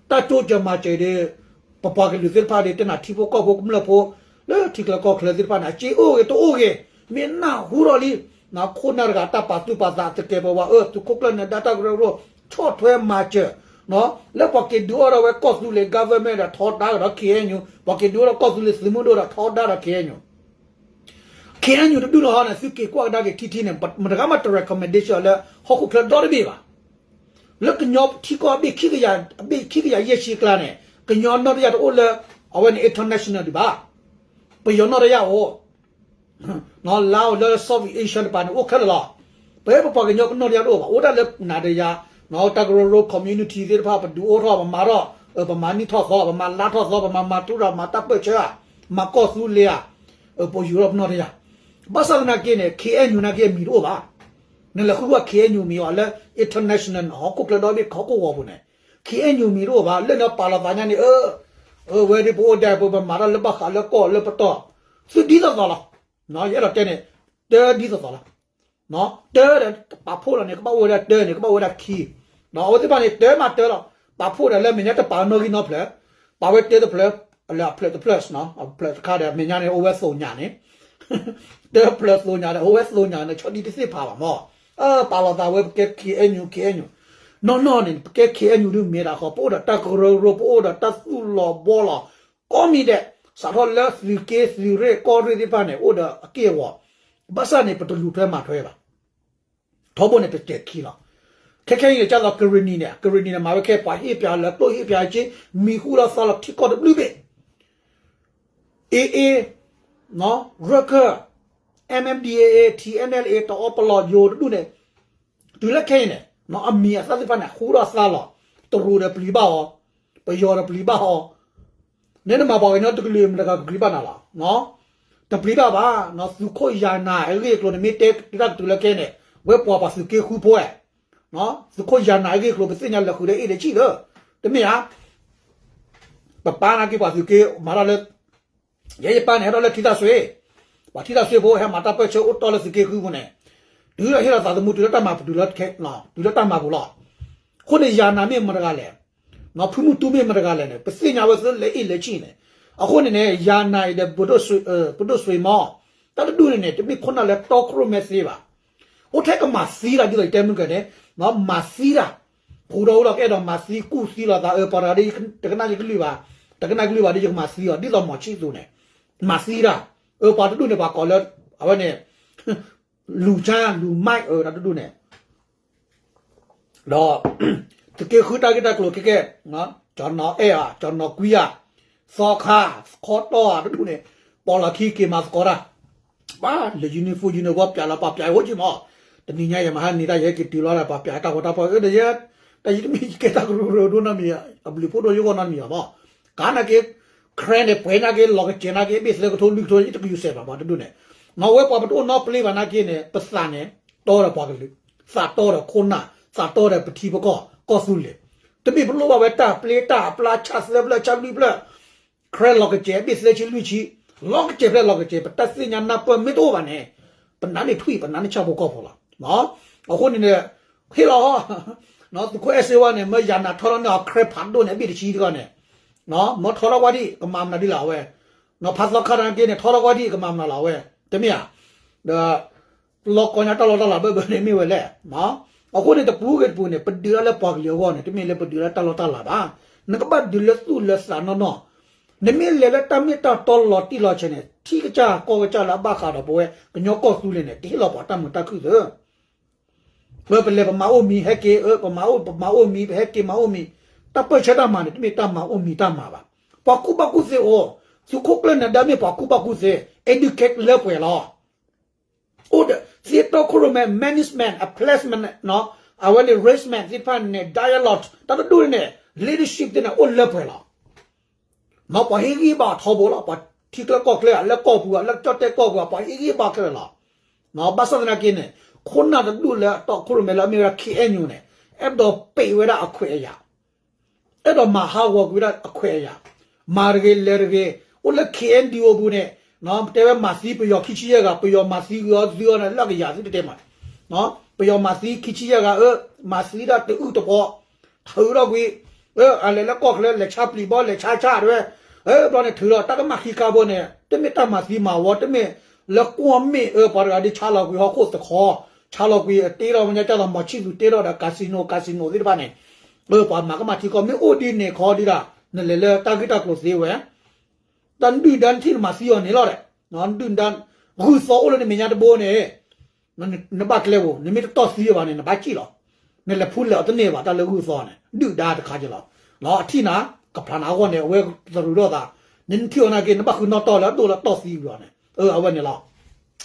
တၢ်ကၠိကၢၤမၤစၢၤဒီး ပပှၤကလုာ်သ့ၣ်တဖၣ်ဒီး တနၢ်ထံဖိကီၢ်ဖိကမျၢၢ်ဖိ လၢထံချၢကီၢ်ချၢသ့ၣ်တဖၣ်န့ၣ် အစ့အိၣ်ဂ့ၤတအိၣ်ဂ့ၤ မ့ၢ်နၢ်ဟူထီၣ်လံ ခိၣ်နၢ်တဂၤတၢ်ပာ်သူၣ်ပာ်သး သကဲးပဝးအၢ သုးခိၣ်ကျၢၢ်နဒါတၢ်ကရၢကရိ ဆီၣ်ထွဲမၤစၢၤ လၢပှၤက့ၤဒုးအိၣ်ထီၣ်ဝဲကီၢ်သူလ့ၤ government ဒီးထီဒါကဒီး K N U ပှၤက့ၤဒုးအိၣ်ထီၣ်ကီၢ်သူလ့ၤသုးမုၢ်ဒိၣ်ဒီးထီဒါဒီး K N U K N U တဒူၣ်န့ၣ်ဟီန့ၣ် သုက့ၤကွၢ်ကဒါက့ၤထံထံန့ၣ် မတဂၤမးတ recommendation လၢဟီၣ်ခိၣ်ချၢဒီတဘ့ၣ်ဘၣ်. လၢကညီထံကီၢ်အဘ့ၣ်ခံကယၤ အဘ့ၣ်ခံကယၤယဲၢ်ဆံအကျါန့ၣ် ကညီနီၢ်တယၢ်တအိၣ်လၢ အဝဲန့ၣ် international ဒံးဘၣ်. ပယီၤနီၢ်တယၢ်အိၣ် လါအိၣ်လၢ South Asia တပၤန့ၣ် အိၣ်ခဲလၢာ်လီၤ. ပပှၤကညီကနီၢ်တယၢ်တအိၣ်ဘၣ် အိၣ်ဒၣ်လၢနၤဒီးယၤ တၢ်ကရၢကရိ community သ့ၣ်တဖၣ် ပဒုးအိၣ်ထီၣ် ပမၤထီၣ် ပမၤနံၣ်ထီၣ်သီ ပမၤလါထီၣ်သီ ပမၤမၤထူရၤ မၤတၢ်ပၢၢ်ဆၢ မၤကီၢ်သူလ့ၤဧါ ပယူၤထီၣ်ပနီၢ်တယၢ်. ဘၣ်ဆၣ်သနာ်က့န့ၣ် K N U နာ်က့အမံၤတအိၣ်ဘၣ်. နလဲၤဃုကွၢ် K N U မံၤအီၤလၢ international ဟီၣ်ခိၣ်ချၢဒီဘ့ၣ်ဟီၣ်ခိၣ်ဂီၤပူၤန့ၣ် K N U မံၤတအိၣ်ဘၣ်. လၢနပာ်လီၤသးညါန့ၣ် အဝဲဒၣ်ပအိၣ်ဒၣ်ပမၤတၢ်လၢဘၣ်ဃးလၢကီၢ်လၢပတီၢ် သုဒ်သိးသိးလီၤ. ယအဲၣ်ဒိးတဲန့ၣ် တၢဒ်သိးသိးလီၤ. တၢဒီးပာ်ဖှိၣ်လီၤန့ၣ် ကဘၣ်အိၣ်ဝဲဒၣ်တၢန့ၣ် ကဘၣ်အိၣ်ဝဲဒၣ်ခံ, ဒီးအဝဲသ့ၣ်တဖၣ်န့ၣ် တၢမးတၢလီၤ. ပာ်ဖှိၣ်ဒီးလၢမဲာ်ညါတပာ်နီၣ်ဂံၢ်နီၣ်ဖျၢၣ်, ပာ်ဝဲတၢတဖျၢၣ်, လၢအဖျၢၣ်တဖျၢၣ်, အဖျၢၣ်တခါဒီးမဲာ်ညါန့ၣ် အိၣ်ဝဲသိၣ်ညါန့ၣ်, တၢဖျၢၣ်သိၣ်ညါဒီး အိၣ်ဝဲသိၣ်ညါန့ၣ် ဆီဒံတသ့ၣ်ဖးဘၣ်မး. ပာ်လီၤသးဝဲပကဲ K N U, K N U, နီၢ်နီၢ်န့ၣ် ပကဲ K N U ဒုးမ့ၢ်ဒၣ်ဃီ ပအိၣ်ဒီးတၢ်ကရၢကရိ ပအိၣ်ဒီးတၢ်သူၣ်လီၤဘှီလီၤ ကိးမံၤဒဲး, စးထီၣ်လၢသုးက့ သုးရ့ၣ် ကီၢ်ရ့ၣ်သ့ၣ်တဖၣ်န့ၣ် အိၣ်ဒီးအက့ၢ်အဂီၤ, ဘၣ်ဆၣ်န့ၣ် ပတလူၤထွဲမၤထွဲဘၣ်. ထီဘိန့ၣ် ပတဲာ်ခံလီၤ. ခဲခဲအံၤန့ၣ် ကၢ်သိးကရ့ၣ်နံၤန့ၣ် ကရ့ၣ်နံၤန့ၣ် မၤဝဲခဲ ပှၤဟ့ၣ်ပၠးလၢကျိၣ်ဟ့ၣ်ပၠးက့ မံၤဟူလီၤသးလီၤထံကီၢ်တဘျုးဘ့ၣ် AA, ရခၢၣ်, M M D A A, T N L A တအီပလီၢ်ယိၤတဒူၣ်န့ၣ်, တုၤလၢခဲအံၤန့ၣ် အမံၤအသၣ်သ့ၣ်တဖၣ်န့ၣ် ဟူထီၣ်သါလီၤ. တရူးဒီးပျံၤဘၣ်အီၤ, ပယီၤဒီးပျံၤဘၣ်အီၤ, န့ၣ်နမၤပှၤကညီတကလုာ်မတၤတဂၤကပျံၤဘၣ်နၤလီၤ. တပျံၤဘၣ်ဘၣ်, သုးခိၣ်ယၤနၤအဂ့ၢ်အကျိၤန့ၣ် မ့ၢ်တဲတၢ်ကတုၤလၢခဲန့ၣ် ဝဲပှၤပှၤသုးက့ဃုဖိဧါ. သုးခိၣ်ယၤနၤအဂ့ၢ်အကျိၤ ပသ့ၣ်ညါလၢာ်ဃုာ်ဒီးအ့ၣ်ဒီးဆံၣ်လၢ, တမ့ၢ်ဧါ. ပပၢ်နာ်က့ပှၤသုးက့မၤထီၣ်လၢ ယဲယပၢ်န့ၣ် ဟဲထီၣ်လၢထံသၣ်စွ့, ပှၤထံသၣ်စွ့ဖိဟဲမၤတၢ်ပၢၢ်ဆၢအိၣ်တီၢ်လၢသုးက့ဃုပူၤန့ၣ်, တုၤလၢဟ့ၣ်လီၤသးသမူ တုၤလၢတၢ်မၤပတုၤလၢ, တုၤလၢတၢ်မၤပူၤလီၤ. အဃိန့ၣ် ယၤနၤမ့ၢ်မတၤတဂၤလဲၣ်, ဖုမုၢ်တူမ့ၢ်မတၤတဂၤလဲၣ်န့ၣ် ပသ့ၣ်ညါဝဲသ့လၢအ့ၣ်လၢဆံၣ်န့ၣ်, အဃိန့ၣ်န့ၣ် ယၤနၤအံၤဒီး ပဒိၣ်စွ့မီၢ်, တၢ်တဒူၣ်န့ၣ်န့ၣ် တမ့ၢ်ခိၣ်နၢ်လၢတီခိၣ်ရိၣ်မဲသ့ဘၣ်. အိၣ်ထဲကမၤသံတၢ်ဒ်သိးယတဲမုၢ်ကဲန့ၣ်, မၤသံတၢ်, ပူၤဒီးအိၣ်လီၤကအဲၣ်ဒိးမၤသံကူၣ်သံလိာ်သး အၢ ပှၤတဂၤဒီး တကနၣ်ယကလုၢ်ဘၣ်, တကနၣ်ယကလုၢ်ဘၣ်ဒီးယကမၤသံအီၤ ဒ်သိးမီၤဆံၣ်သူန့ၣ်, မၤသံတၢ်, အၢ ပှၤတဒူၣ်န့ၣ် ပှၤကိးလၢ အဝဲန့ၣ် လူၤကၠါ လူၤမး အၢ တၢ်တဒူၣ်န့ၣ် ဒီး သုးက့ဃုတၢ်ဂ့ၢ်တၢ်ကျိၤခဲကဲ ကၠီနီၤအဲၣ်ဧါ ကၠီနီၤကွံဧါ သီခါ ခီတီဧါ တဒူၣ်န့ၣ် ပိာ်လီၤခံက့ၤမၤသကိးတၢ် ဘၣ်လၢ uniform uniform ပၠးလီၤပာ်ပၠးအိၣ်က့ၤမး တနံၤညါယမၤဟါန့ၣ်တၢ်ယဟဲက့ၤတုၤလီၤတၢ်ပာ်ပၠးတၢ်ဂီၤတၢ်ဖီၣ် အၢ တယဲ တၢ်ယတမ့ၢ်ယကဲတၢ်ကရၢကရိဒိၣ်နီတမံၤ အဘျုးဖှိၣ်ဒိၣ်ယဂီၢ်နီတမံၤဘၣ်မး ကးနာ်က့ ခရဲန့ၣ် ပှဲၤနာ်က့ လီၤကစဲၤနာ်က့ ဘ့ၣ်သၢကထိလွံၢ်ကထိ ယတကယူၤစဲးဘၣ်မးတဒူၣ်န့ၣ် မ့ၢ်ဝဲပှၤပတအိၣ်နီပျ့ၤဘၣ်နာ်က့န့ၣ် ပသးန့ၣ် တီဒီးပှၤကလုာ် သးတီဒီးခိၣ်နၢ် သးတီဒီးပထံပကီၢ် ကီၢ်သူလ့ၤ တမ့ၢ်ပလိၣ်ဘၣ်ဝဲတၢ်ပျ့တၢ်အပျၢ် ဆၣ်သၢဖျၢၣ် ဆၣ်လွံၢ်ဖျၢၣ် ခရဲလီၤကစဲၤ ဘ့ၣ်သၢဆံလွံၢ်ဆံ လီၤကစဲၤဖျဲၣ်လီၤကစဲၤ ပတၢ်သ့ၣ်ညါနၢ်ပၢၢ်မ့ၢ်တအိၣ်ဘၣ်န့ၣ် ပနးန့ၢ်ထွံၣ် ပနးန့ၢ်ဆၣ်ဖိကီၢ်ဖိလီၤ. အဃိန့ၣ်န့ၣ် ဟ့ၣ်လီၤ သုးခိၣ်အဲၣ်စ့ဝါန့ၣ် မၢယၤနၤထီထီၣ်န့ၢ်အီၤ ခရဲဖးဒိၣ်န့ၣ် အဘ့ၣ်တဆံတခီန့ၣ် မၢထီထီၣ်ကွၢ်ဒံး ကမၤမနုၤဒ်လဲၣ်အဝဲ ဖးသီခါတနာ်က့န့ၣ် ထီထီၣ်ကွၢ်ဒံး ကမၤမနုၤလီၤအဝဲ တမ့ၢ်ဧါ ဒီး လီၢ်ကီညါတၢ်လီၢ်တၢ်လၤဘၢၣ်ဘၢၣ်န့ၣ်မ့ၢ်ဝဲလဲၣ်. အဃိန့ၣ်တပူၤဂ့ၤတပူၤန့ၣ် ပဒုးတၢ်လၢပှၤကလုာ်အဂီၢ်န့ၣ် တမ့ၢ်လၢပဒုးတၢ်လၢတၢ်လီၢ်တၢ်လၤဘၣ်. နကဘၣ်ဒုးလၢသူၣ်လၢသးနီၢ်နီၢ်. နမ့ၢ်လဲၤလၢတၢ်မ့ၢ်တၢ်တီလီၤတံၢ်လီၤဆဲးန့ၣ် ထံကစၢ်ကီၢ်ကစၢ်လၢအဘၣ်ဃးဒီးပဝဲကညီကီၢ်သူလ့ၤန့ၣ် တဟ့ၣ်လီၤပှၤတၢ်မုာ်တၢ်ခုၣ်သ့ ပလဲၤပမၤအိၣ်မံၤ ဟဲက့ၤ အၢ ပမၤအိၣ် ပမၤအိၣ်မံၤ ပဟဲက့ၤမၤအိၣ်မံၤ. တၢ်ပၢၢ်ဆၢတၢ်မၤန့ၣ် တမ့ၢ်တၢ်မၤအိၣ်မံၤတၢ်မၤဘၣ်. ပှၤကူၣ်ဘၣ်ကူၣ်သ့အိၣ်, သုးခိၣ်ကျၢၢ်နၢၤဒါမ့ၢ်ပှၤကူၣ်ဘၣ်ကူၣ်သ့ educate လၢပှဲၤလီၤ. အိၣ်ဒီး သ့တီခိၣ်ရိၣ်မဲ management အ placement အဝဲန့ၣ် raisement သ့ၣ်တဖၣ်န့ၣ် dialogue တၢ်တဒူၣ်န့ၣ် leadership သ့ၣ်န့ၣ် အိၣ်လၢပှဲၤလီၤ. ပှၤဟ့ၣ်ဂံၢ်ဘါထီဘိလီၤ. ပှၤထံကျၢၢ်ကီၢ်ကျၢၢ် လၢကီၢ်ပူၤ လၢကၠီၣ်တဲၣ်ကီၢ်ပူၤ ပှၤဟ့ၣ်ဂံၢ်ဘါခဲလၢာ်လီၤ. ဘၣ်ဆၣ်သနာ်က့န့ၣ် ခိၣ်နၢ်တဒူၣ်လၢအတီခိၣ်ရိၣ်မဲလၢအမ့ၢ်ဝဲဒၣ် ခ့ၣ်အဲၣ်ယူၣ်န့ၣ် အဲၣ်ဒိးပံးဝဲဒၣ်အခွဲးအယာ် အဲၣ်ဒိးမၤဟးဂီၤကွံာ်ဝဲဒၣ်အခွဲးအယာ်, မၤတဂ့ၤလဲၤတဂ့ၤ, အိၣ်လၢ ခ့ၣ်အဲၣ်ယူၣ် အပူၤန့ၣ်, တဲဝဲမၤသံပယီၤခံဆံယဲၢ်ဂၤ, ပယီၤမၤသံဂ့ၤအီၤသုအီၤန့ၣ် လၢကယၤသုတတဲမး, ပယီၤမၤသံခံဆံယဲၢ်ဂၤအၢ, မၤသံဒၣ်တအုၣ်တပှီၤ, ထုးထီၣ်ကွံာ်, အလဲၤလၢကီၢ်ချၢလဲၤဆါပျံၤဘီလဲၤဆါဆါတဲဝဲ, ဘျီန့ၣ်ထုးထီၣ်တၢ်ကမၣ်ခံခါဘိန့ၣ် တမ့ၢ်တၢ်မၤသံမၤဝီ တမ့ၢ်လၢကွီၢ်မ့ၣ်အၢ ပှၤတဂၤဒ်ဆါလီၤကွံာ်ဟီၣ်ခိၣ်သခီ, ဆါလီၤကွံာ်တ့ထီၣ်ဝဲညါကၢ်သိးမီၤဆံၣ်သူးတ့ထီၣ်ဒီး casino casino သ့ၣ်တဖၣ်န့ၣ်, ပှၤမၤကမၣ်ထံကီၢ်မ့ၢ်အိၣ်ဒ်န့ၣ်ခီဒ်ဒၣ်, နလဲၤလၢတၢ်ဂ့ၢ်တၢ်ကျိၤသ့ဝဲ, တၢ်ဒုၣ်ဒါနထံၣ်နမၤသံအီၤန့ၣ်လီၤဒီး, ဒုၣ်ဒါ, ဂုၢ်သီအိၣ်လၢနမဲာ်ညါတဘိန့ၣ်, နဘၣ်ကျဲဧိၤ နမ့ၢ်တတီၢ်သံဘၣ်န့ၣ် နဘၣ်စံၣ်လီၤ, နလဲၤဖူလဲၤအီၤတန့ၢ်ဘၣ် တၢ်လၢဂုၢ်သီန့ၣ် ဒုၣ်ဒါတခါက့လီၤ, အထံၣ်နၤ, ကဖျါနၤအဂီၢ်န့ၣ် အဝဲသရူးထီၣ်သး, နထံၣ်အီၤနာ်က့ နဘၣ်ဃုနီၣ်တီၢ်လၢအဒိၣ်လၢတီၢ်သံဝံၤအီၤန့ၣ်, အဝဲန့ၣ်လီၤ,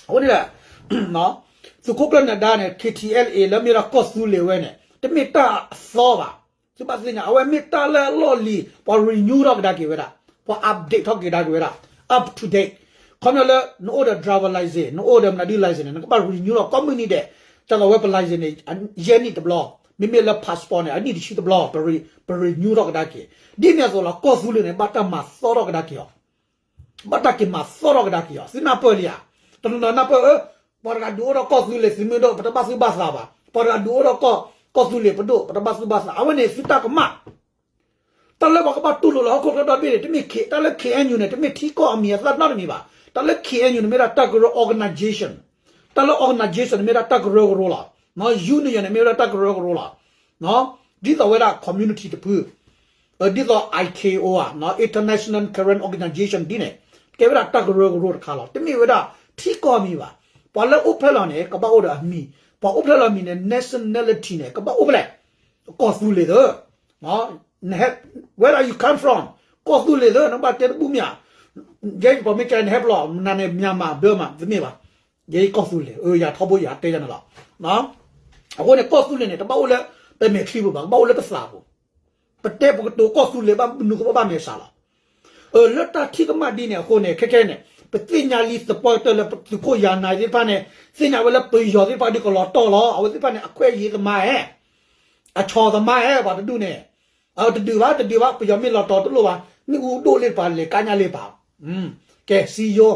အဝဲန့ၣ် သုးခိၣ်ကျၢၢ်နၢၤဒါန့ၣ် ခ့ၣ်ထံၣ်အဲလ်အ့ လၢမ့ၢ်ဒၣ်ကီၢ်သူလ့ၤဝဲန့ၣ် တမ့ၢ်တၢ်အသီဘၣ်, သုဘၣ်သ့ၣ်ညါ အဝဲမ့ၢ်တၢ်လၢအလီၢ်လံၤ ပှၤ renew ထီၣ်ကဒါက့ၤဝဲဒၣ်, ပှၤ update ထီၣ်ကဒါက့ၤဝဲဒၣ်, up to date, ခီပညီလၢ နအိၣ်ဒီး driver license နအိၣ်ဒီးမနုၤဒု license န့ၣ် နကဘၣ် renew ထီၣ် ကိးမုၢ်နံၤဒဲး, ကၢ်သိးဝဲပ license န့ၣ် ယဲၢ်နံၣ်တဘျီ, မ့မ့ၢ်လၢ passport န့ၣ် အနံၣ်တဆံတဘျီ, ပ renew ထီၣ်ကဒါက့ၤ, ဒ်န့ၣ်အသိးလီၤ ကီၢ်သူလ့ၤန့ၣ် ဘၣ်တၢ်မၤသီထီၣ်ကဒါက့ၤအီၤ ဘၣ်တၢ်က့ၤမၤသီထီၣ်ကဒါက့ၤအီၤ သုနၢ်ပၢၢ်လံဧါ, တနီၤနီၤနၢ်ပၢၢ်ဧၢ, ပှၤတဂၤဒုးအိၣ်ထီၣ်ကီၢ်သူလ့ၤသုမ့ၢ်ဒိၣ် ပတဘၣ်သူၣ်ဘၣ်သးဘၣ်, ပှၤတဂၤဒုးအိၣ်ထီၣ်ကီၢ်သူလ့ၤပဒိၣ် ပတဘၣ်သူၣ်ဘၣ်သး, အဝဲန့ၣ်သုတၢ်ကမၣ်, တၢ်လၢပှၤကဘၣ်တူၢ်လိာ်လၢဟီၣ်ခိၣ်ချၢဒီဘ့ၣ်န့ၣ် တမ့ၢ် ခ့ၣ်, တၢ်လၢ ခ့ၣ်အဲၣ်ယူၣ် န့ၣ် တမ့ၢ်ထံကီၢ်အမံၤအသၣ်နီတမံၤဘၣ်, တၢ်လၢ ခ့ၣ်အဲၣ်ယူၣ် န့ၣ်မ့ၢ်ဒၣ်တၢ်ကရၢ organization, တၢ်လၢ organization န့ၣ်မ့ၢ်ဒၣ်တၢ်ကရၢကရိလီၤ, union န့ၣ်မ့ၢ်ဝဲဒၣ်တၢ်ကရၢကရိလီၤ, ဒ်သိးဝဲဒၣ် community တဖု ဒ်သိး ICAO ဧါ, International Karen Organization ဒ်န့ၣ်, ကဲဝဲဒၣ်တၢ်ကရၢကရိတခါလီၤ, တမ့ၢ်ဝဲဒၣ်ထံကီၢ်အမံၤဘၣ်, ပှၤလၢအိၣ်ဖျဲၣ်လီၤန့ၣ် ကဘၣ်အိၣ်ဒီးအမံၤ, ပှၤအိၣ်ဖျဲၣ်လီၤမံၤန့ၣ် nationality န့ၣ် ကဘၣ်အိၣ်ဖဲလဲၣ်, ကီၢ်သူလ့ၤသၢ where you come from, ကီၢ်သူလ့ၤသၢ နဘၣ်တဲတဘူၣ်မ့ၢ်ဧါ, ယဲယပှၤမ့ၢ်ကဲနဟဲပလီၢ် နၤန့ၣ် မြန်မာ ဘၢမး တမ့ၢ်ဘၣ်, ယဲယကီၢ်သူလ့ၤ အၢ ယၤထီဘိယၤတဲယၤန့ၣ်လီၤ, အဃိန့ၣ် ကီၢ်သူလ့ၤန့ၣ် တဘၣ်အိၣ်လၢ ပမဲာ်ချံပူၤဘၣ်, ကဘၣ်အိၣ်လၢပသးပူၤ, ပတဲပကတိၤကီၢ်သူလ့ၤဘၣ်မနုၤကဘၣ်ဘၣ်မဲာ်ဆှးလီၤ လၢတၢ်ထံၣ်ကမၣ်ဒ်န့ၣ်အဃိန့ၣ် ခဲခဲန့ၣ် ပသ့ၣ်ညါလံသုးပှၢ်ကတၢၢ်လၢသုးခိၣ်ယၤနၤသ့ၣ်တဖၣ်န့ၣ် သ့ၣ်ညါဝဲလၢပယီၤသ့ၣ်တဖၣ်ဒ်ကလီၤတီၢ်လီၤ, အဝဲသ့ၣ်တဖၣ်န့ၣ် အခွဲးယာ်သမားဟဲ, အဆီၣ်သမားဟဲ ပှၤတဒူၣ်န့ၣ်, တဒုးဘၣ် တဒုးဘၣ် ပယီၤမ့ၢ်လီၤတီၤတလိၣ်ဘၣ်, မ့ၣ်အူဒိၣ်လံတပၤ လဲၤကါညါလံတပၤ, ကဲ စံယိ,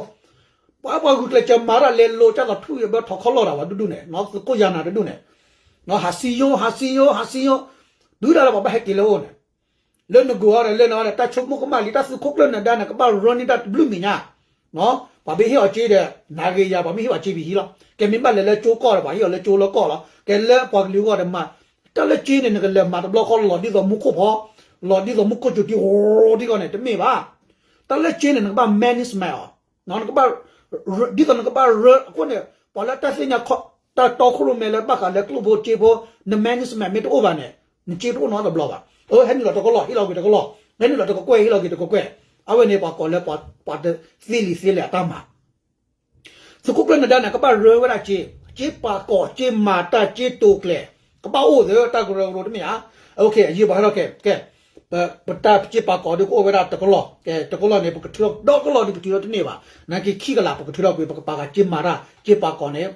ပှၤပှၤဂုာ်ကျဲးစၢးမၤတၢ်လဲၤလိၤကၢ်သိးထူၣ်အဘၢထီၣ်ခီလီၢ်တၢ်ဝဲတဒူၣ်န့ၣ် သုးခိၣ်ယၤနၤတဒူၣ်န့ၣ်, ဟးစံယိ ဟးစံယိ ဟးစံယိ, တုၤဒၣ်လၢပှၤဘၣ်ဟဲက့ၤလၢအအိၣ်န့ၣ် လၢနဂိၤအီၤဒီးလၢနအီၤဒီး တၢ်ဆိကမိၣ်ကမၣ်လံ တၢ်သုးခိၣ်ကျၢၢ်နၢၤဒါန့ၣ် ကဘၣ်ရၢန့ၢ်တၢ်တဘျုးမဲာ်ညါ, ပှၤမ့ၢ်ဟ့ၣ်အီၤစ့ဒီး နၤဂ့ၤယၤ ပှၤမ့ၢ်ဟ့ၣ်အီၤစ့ပဟံးလီၤ, ကဲမ့ၢ်ဘၣ်လဲၤလၢကၠိကီၢ်ဒီး ပှၤဟ့ၣ်အီၤလၢကၠိလၢကီၢ်လီၤ, ကဲလၢပှၤကလုာ်အဂီၢ်ဒီးမၤ, တၢ်လၢစ့န့ၣ် နကလဲၤမၤတဘျီဃီလီၤဒ်သိးမူခိၣ်ဖီ, လီၤဒ်သိးမူခိၣ်စူၤတံၢ်ဂီၤထံကီၢ်န့ၣ် တမ့ၢ်ဘၣ်, တၢ်လၢစ့န့ၣ် နကဘၣ် management အီၤ, နကဘၣ်, ဒ်သိးနကဘၣ်ရၢအဃိန့ၣ် ပှၤလၢတၢ်သ့ၣ်ညါခီ တၢ်တီခိၣ်ရိၣ်မဲလၢဘၣ်ဃးလၢကျိၣ်ဖိစ့ဖိ န management မ့ၢ်တအိၣ်ဘၣ်န့ၣ် နစ့တအိၣ်နီတဘျီဘၣ်. အၢ ဟဲနုာ်လီၤတကလီၢ် ဟ့ၣ်လီၤကွံာ်တကလီၢ်, ဟဲနုာ်လီၤတကကွဲၢ် ဟ့ၣ်လီၤကွံာ်တကကွဲၢ်. အဝဲန့ၣ် ပှၤကိးလၢပှၤတသ့လံာ်သ့လဲၢ်အတၢ်မၤ သုးခိၣ်ကျၢၢ်နဒါန့ၣ် ကဘၣ်ရၢဝဲဒၣ်စ့, စ့ပာ်ကီး စ့မၤတၢ် စ့တိာ်ကျဲၤ, ကဘၣ်အိၣ်သၢတၢ်ကရၢကရိတမ့ၢ်ဧါ. အယံၤပှၤဟဲထီၣ်ကဲ, ကဲ, ပတၢ်စ့ပာ်ကီးဒုးကအိၣ်ဝဲဒၣ်တကလီၢ်, ကဲ တကလီၢ်န့ၣ် ပကထုးထီၣ်ဒီကလီၢ်ဒုး ပထုးထီၣ်တန့ၢ်ဘၣ်, နာ်က့ခံကလး ပကထုးထီၣ်ကွံာ် ပကပာ်ဃာ်စ့မၤတၢ် စ့ပာ်ကီးန့ၣ်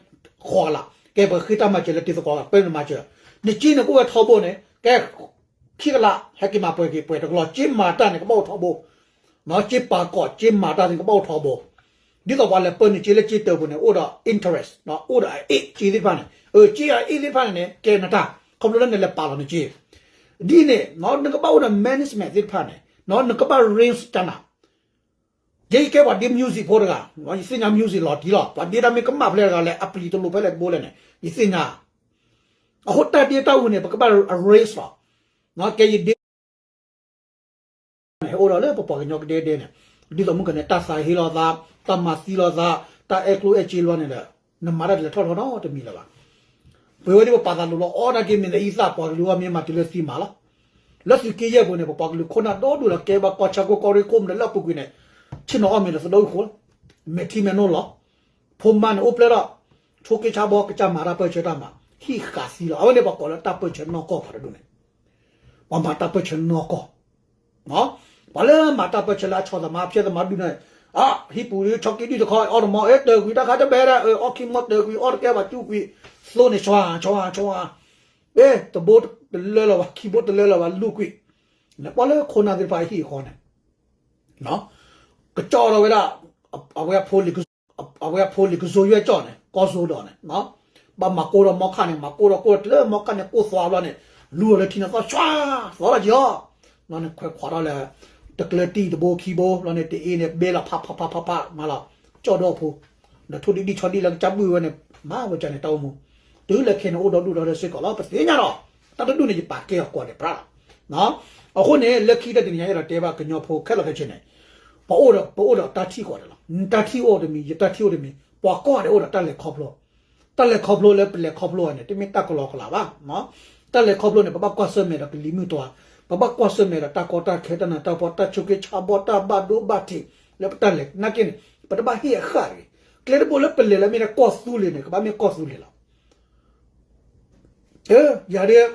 ဃိးကလး, ကဲ ပဃ့တၢ်မၤစၢၤလၢတံၤသကိး ပၢနမၤစၢၤ, နစ့န့ၣ်ကအိၣ်ဝဲထီဘိန့ၣ် ကဲ ခံကလး ဟဲက့ၤမၤပှဲၤက့ၤ ပှဲၤတကလီၢ်, စ့မၤတၢ်န့ၣ် ကဘၣ်အိၣ်ထီဘိ စ့ပာ်ကီး စ့မၤတၢ်သ့ၣ်ကဘၣ်အိၣ်ထီဘိ, ဒ်သိးပှၤလဲၤပၢနုာ်စ့လၢစ့တၢ်ပူၤန့ၣ် အိၣ်ဒီး interest အိၣ်ဒီးအအ့ၣ်စ့သ့ၣ်တဖၣ်န့ၣ်, အၢ စ့အအ့ၣ်သ့ၣ်တဖၣ်န့ၣ်န့ၣ် ကဲနတၢ် ခီဖျိလၢနလဲၤပာ်လီၤနစ့, ဒ်န့ၣ် နကဘၣ်အိၣ်ဒီး management သ့ၣ်တဖၣ်န့ၣ် နကဘၣ် range တၢ်နၤ ယဲယကဲပှၤဒ့ music ဖိတဂၤ, ယသ့ၣ်ညါ music လီၤတံၢ်လီၤ, ပှၤဒ့တၢ်မ့ၢ်ကမၣ်ဖျဲၣ်တဂၤလဲၣ် အပျံၤတလိာ်ဖဲလဲၣ်တဘိလဲၣ်န့ၣ် ယသ့ၣ်ညါ, အဃိတၢ်ဒ့တၢ်အူန့ၣ် ပကဘၣ် arrange လီၤ, ကဲယဒ့ ဟဲအိၣ်ဒီးလၢပပှၤကညီကဒဲဒဲန့ၣ်, ဒ်သိးမုၢ်ကန့ၣ် တၢ်သးဟ့လိာ်သး, တၢ်မၤသံလိာ်သး, တၢ်အဲၣ်ကျိၣ်အဲၣ်စ့လိာ်န့ၣ်ဒီး နမၤတၢ်တလဲၤထီၣ်ထီနီတမံၤလၢၤဘၣ်. ပဝဲဒၣ်ပပာ်သးလိၤလီၤအီၣ်နာ်က့ မ့ၢ်နအံသၣ်ပှၤကလုာ်အီၣ်မ့ၢ်မၤတုၤလၢသံမးလီၤ. လၢသုးက့ယဲၢ်ပူၤန့ၣ် ပပှၤကလုာ်ခိၣ်နၢ်ဒီဒူၣ်လီၤ ကဲဘၣ်ကီၢ်ဆၢကိးကီၢ်ရ့ၣ်ကိးမုၢ်နံၤလၢအပူၤကွံာ်န့ၣ် ဆ့ၣ်နီၤအီၣ်မ့ၤဒီးသဒိၣ်အုၣ်ဃိ, မဲာ်ထံမဲာ်နိလီၤ, ဖိမါန့ၣ်အိၣ်ဖျဲၣ်ထီၣ်, ဆိးက့ဆါဘီ ကစၢ်မၤတၢ်ပၢၢ်ဆၢတၢ်မၤ, ဟံၣ်ဃာ်သံလီၤ. အဝဲန့ၣ်ပှၤကိးလၢတၢ်ပၢၢ်ဆၢနီၢ်ကီၢ်ပှၤတဒူၣ်န့ၣ်, ပှၤမၤတၢ်ပၢၢ်ဆၢနီၢ်ကီၢ် ပှၤလၢမၤတၢ်ပၢၢ်ဆၢလၢအဆီၣ်သးမၤဖျဲၣ်သးမၤဒုၣ်န့ၣ်, အါ ဟံၣ်ပူၤဒုးဆီက့ဒုၣ်တခီ အီၣ်တမီၤ အဲၣ်တၢၤကွံာ်တၢ်ခါတဘဲဒၣ် အီၣ်ခံမီတၢၤကွံာ် အီၣ်တကဲဘၣ်ကၠူကွံာ်, သိန့ၣ် ဆွါ ဆွါ ဆွါ, အဲၣ် တဘိတလၢလၢၤဘၣ် ခံဘိတလၢလၢၤဘၣ်လူၤကွံာ်, နပှၤလၢခိၣ်နၢ်သ့ၣ်တဖၣ်အဟံၣ်အဃီန့ၣ် ကကၠီၣ်ထီၣ်ဝဲဒၣ် အဝဲအဖိလံၤကစိၤယွဲကၠီၣ်န့ၣ် ကီၢ်စိဒီးန့ၣ်, ဘၣ်မၤကိၢ်ဒီးမီခါန့ၣ် မၤကိၢ်ဒီးကိၢ်တလၢမီခါန့ၣ် ကိၢ်သွါဘျီန့ၣ် လူၤအီၤလၢထံန့ၣ်သီၣ် ဆွါ သီၣ်လီၤက့ၤအီၤ, ဘျီန့ၣ်ခွဲးခွးထီၣ်လၢ တကျၢၤတံၢ်တဘိခံဘိ ဘျီန့ၣ်တအ့န့ၣ် ဘဲလီၤဖးဖးဖးဖးဖးမးလီၤ, ကၠီၣ်ဒီဖိ, ဒီးထိၣ်ဒံၣ်ဒံၣ်ဆီဒံၣ်လၢကစၢ်ဘုၣ်ဝဲန့ၣ် မၤဝဲကၢ်န့ၣ်တၢ်အိၣ်မူ, တုၤလၢခဲန့ၣ်အိၣ်ဒီဒူၣ်ဒီထၢစ့ၢ်ကီးလီၤ ပသ့ၣ်ညါလီၤ, တၢ်တဒူၣ်န့ၣ် ယပာ်ကဲအီၤကွၢ်ဒဲးပြးလီၤ. အဃိန့ၣ် လၢခံတနံၤညါအဲၣ်ဒိးတဲဘၣ်ကညီဖိခဲလၢာ်ခဲဆ့န့ၣ်, ပအိၣ်ဒီး ပအိၣ်ဒီးတၢ်ထံၣ်ဃီဒီးလီၤ, နတၢ်ထံၣ်အိၣ်တမံၤ ယတၢ်ထံၣ်အိၣ်တမံၤ ပှၤကိးဂၤဒဲးအိၣ်ဒီးတၢ်လဲၤခီဖျိ, တၢ်လဲၤခီဖျိလၢပလဲၤခီဖျိအီၤန့ၣ် တမ့ၢ်တၢ်ကလီကလီဘၣ်, တၢ်လဲၤခီဖျိန့ၣ် ပဘၣ်ကွၢ်ဆၢၣ်မဲာ်ဒီးကလံၤမုၢ်တွၤ, ပဘၣ်ကွၢ်ဆၢၣ်မဲာ်ဒီးတၢ်ကီတၢ်ခဲ တၢ်နးတၢ်ဖှီၣ် တၢ်ဆိးက့ဆါဘီ တၢ်ဘၣ်ဒိဘၣ်ထံး လၢပတၢ်လဲၤနာ်က့န့ၣ် ပတဘၣ်ဟ့ၣ်အဃၣ်တဂ့ၤ, ကျဲတဘိလၢပလဲၤလၢမ့ၢ်ဒၣ်ကီၢ်သူလ့ၤန့ၣ် ကဘၣ်မ့ၢ်ကီၢ်သူလ့ၤလီၤ. ယၤဒ်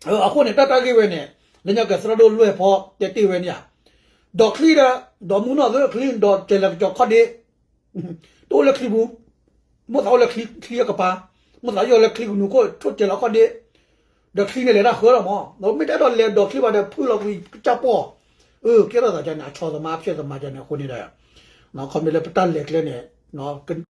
အဃိန့ၣ် တၢ်တၢ်ဂ့ၢ်ဝဲန့ၣ် လၢညါကသရၣ်ဒိၣ်လွဲၢ်ဖီတဲတ့ၢ်ဝဲန့ၣ်ဧါ, ဒီးချံဒီး ဒီးမူနီၢ်သ့ၣ်ချံ ဒီးကဲၤလၤကစီၤခီၣ်ဒ့, တအိၣ်လၢချံပူၤ, မိၣ်သးအိၣ်လၢချံအကပၤ, မိၣ်သးယီၢ်လၢချံကနူၤခိၣ် ထိၣ်ကဲၤလၤခီၣ်ဒ့, ဒီးချံန့ၣ်လဲၤတၢ်ဃၢလီၤမး, မ့ၢ်တအဲၣ်ဒိးလဲၤဒီးချံဘၣ်ဒီး ဖုလီၤကွံာ်ကစၢ်ပီၢ်, အၢ ကဲထီၣ်သးကန့ၣ် အဆီၣ်သးမၤဖျဲၣ်သးမၤကန့ၣ် အဃိန့ၣ်ဒီး ခီမ့ၢ်လၢပတၢ်လဲၤကျဲန့ၣ်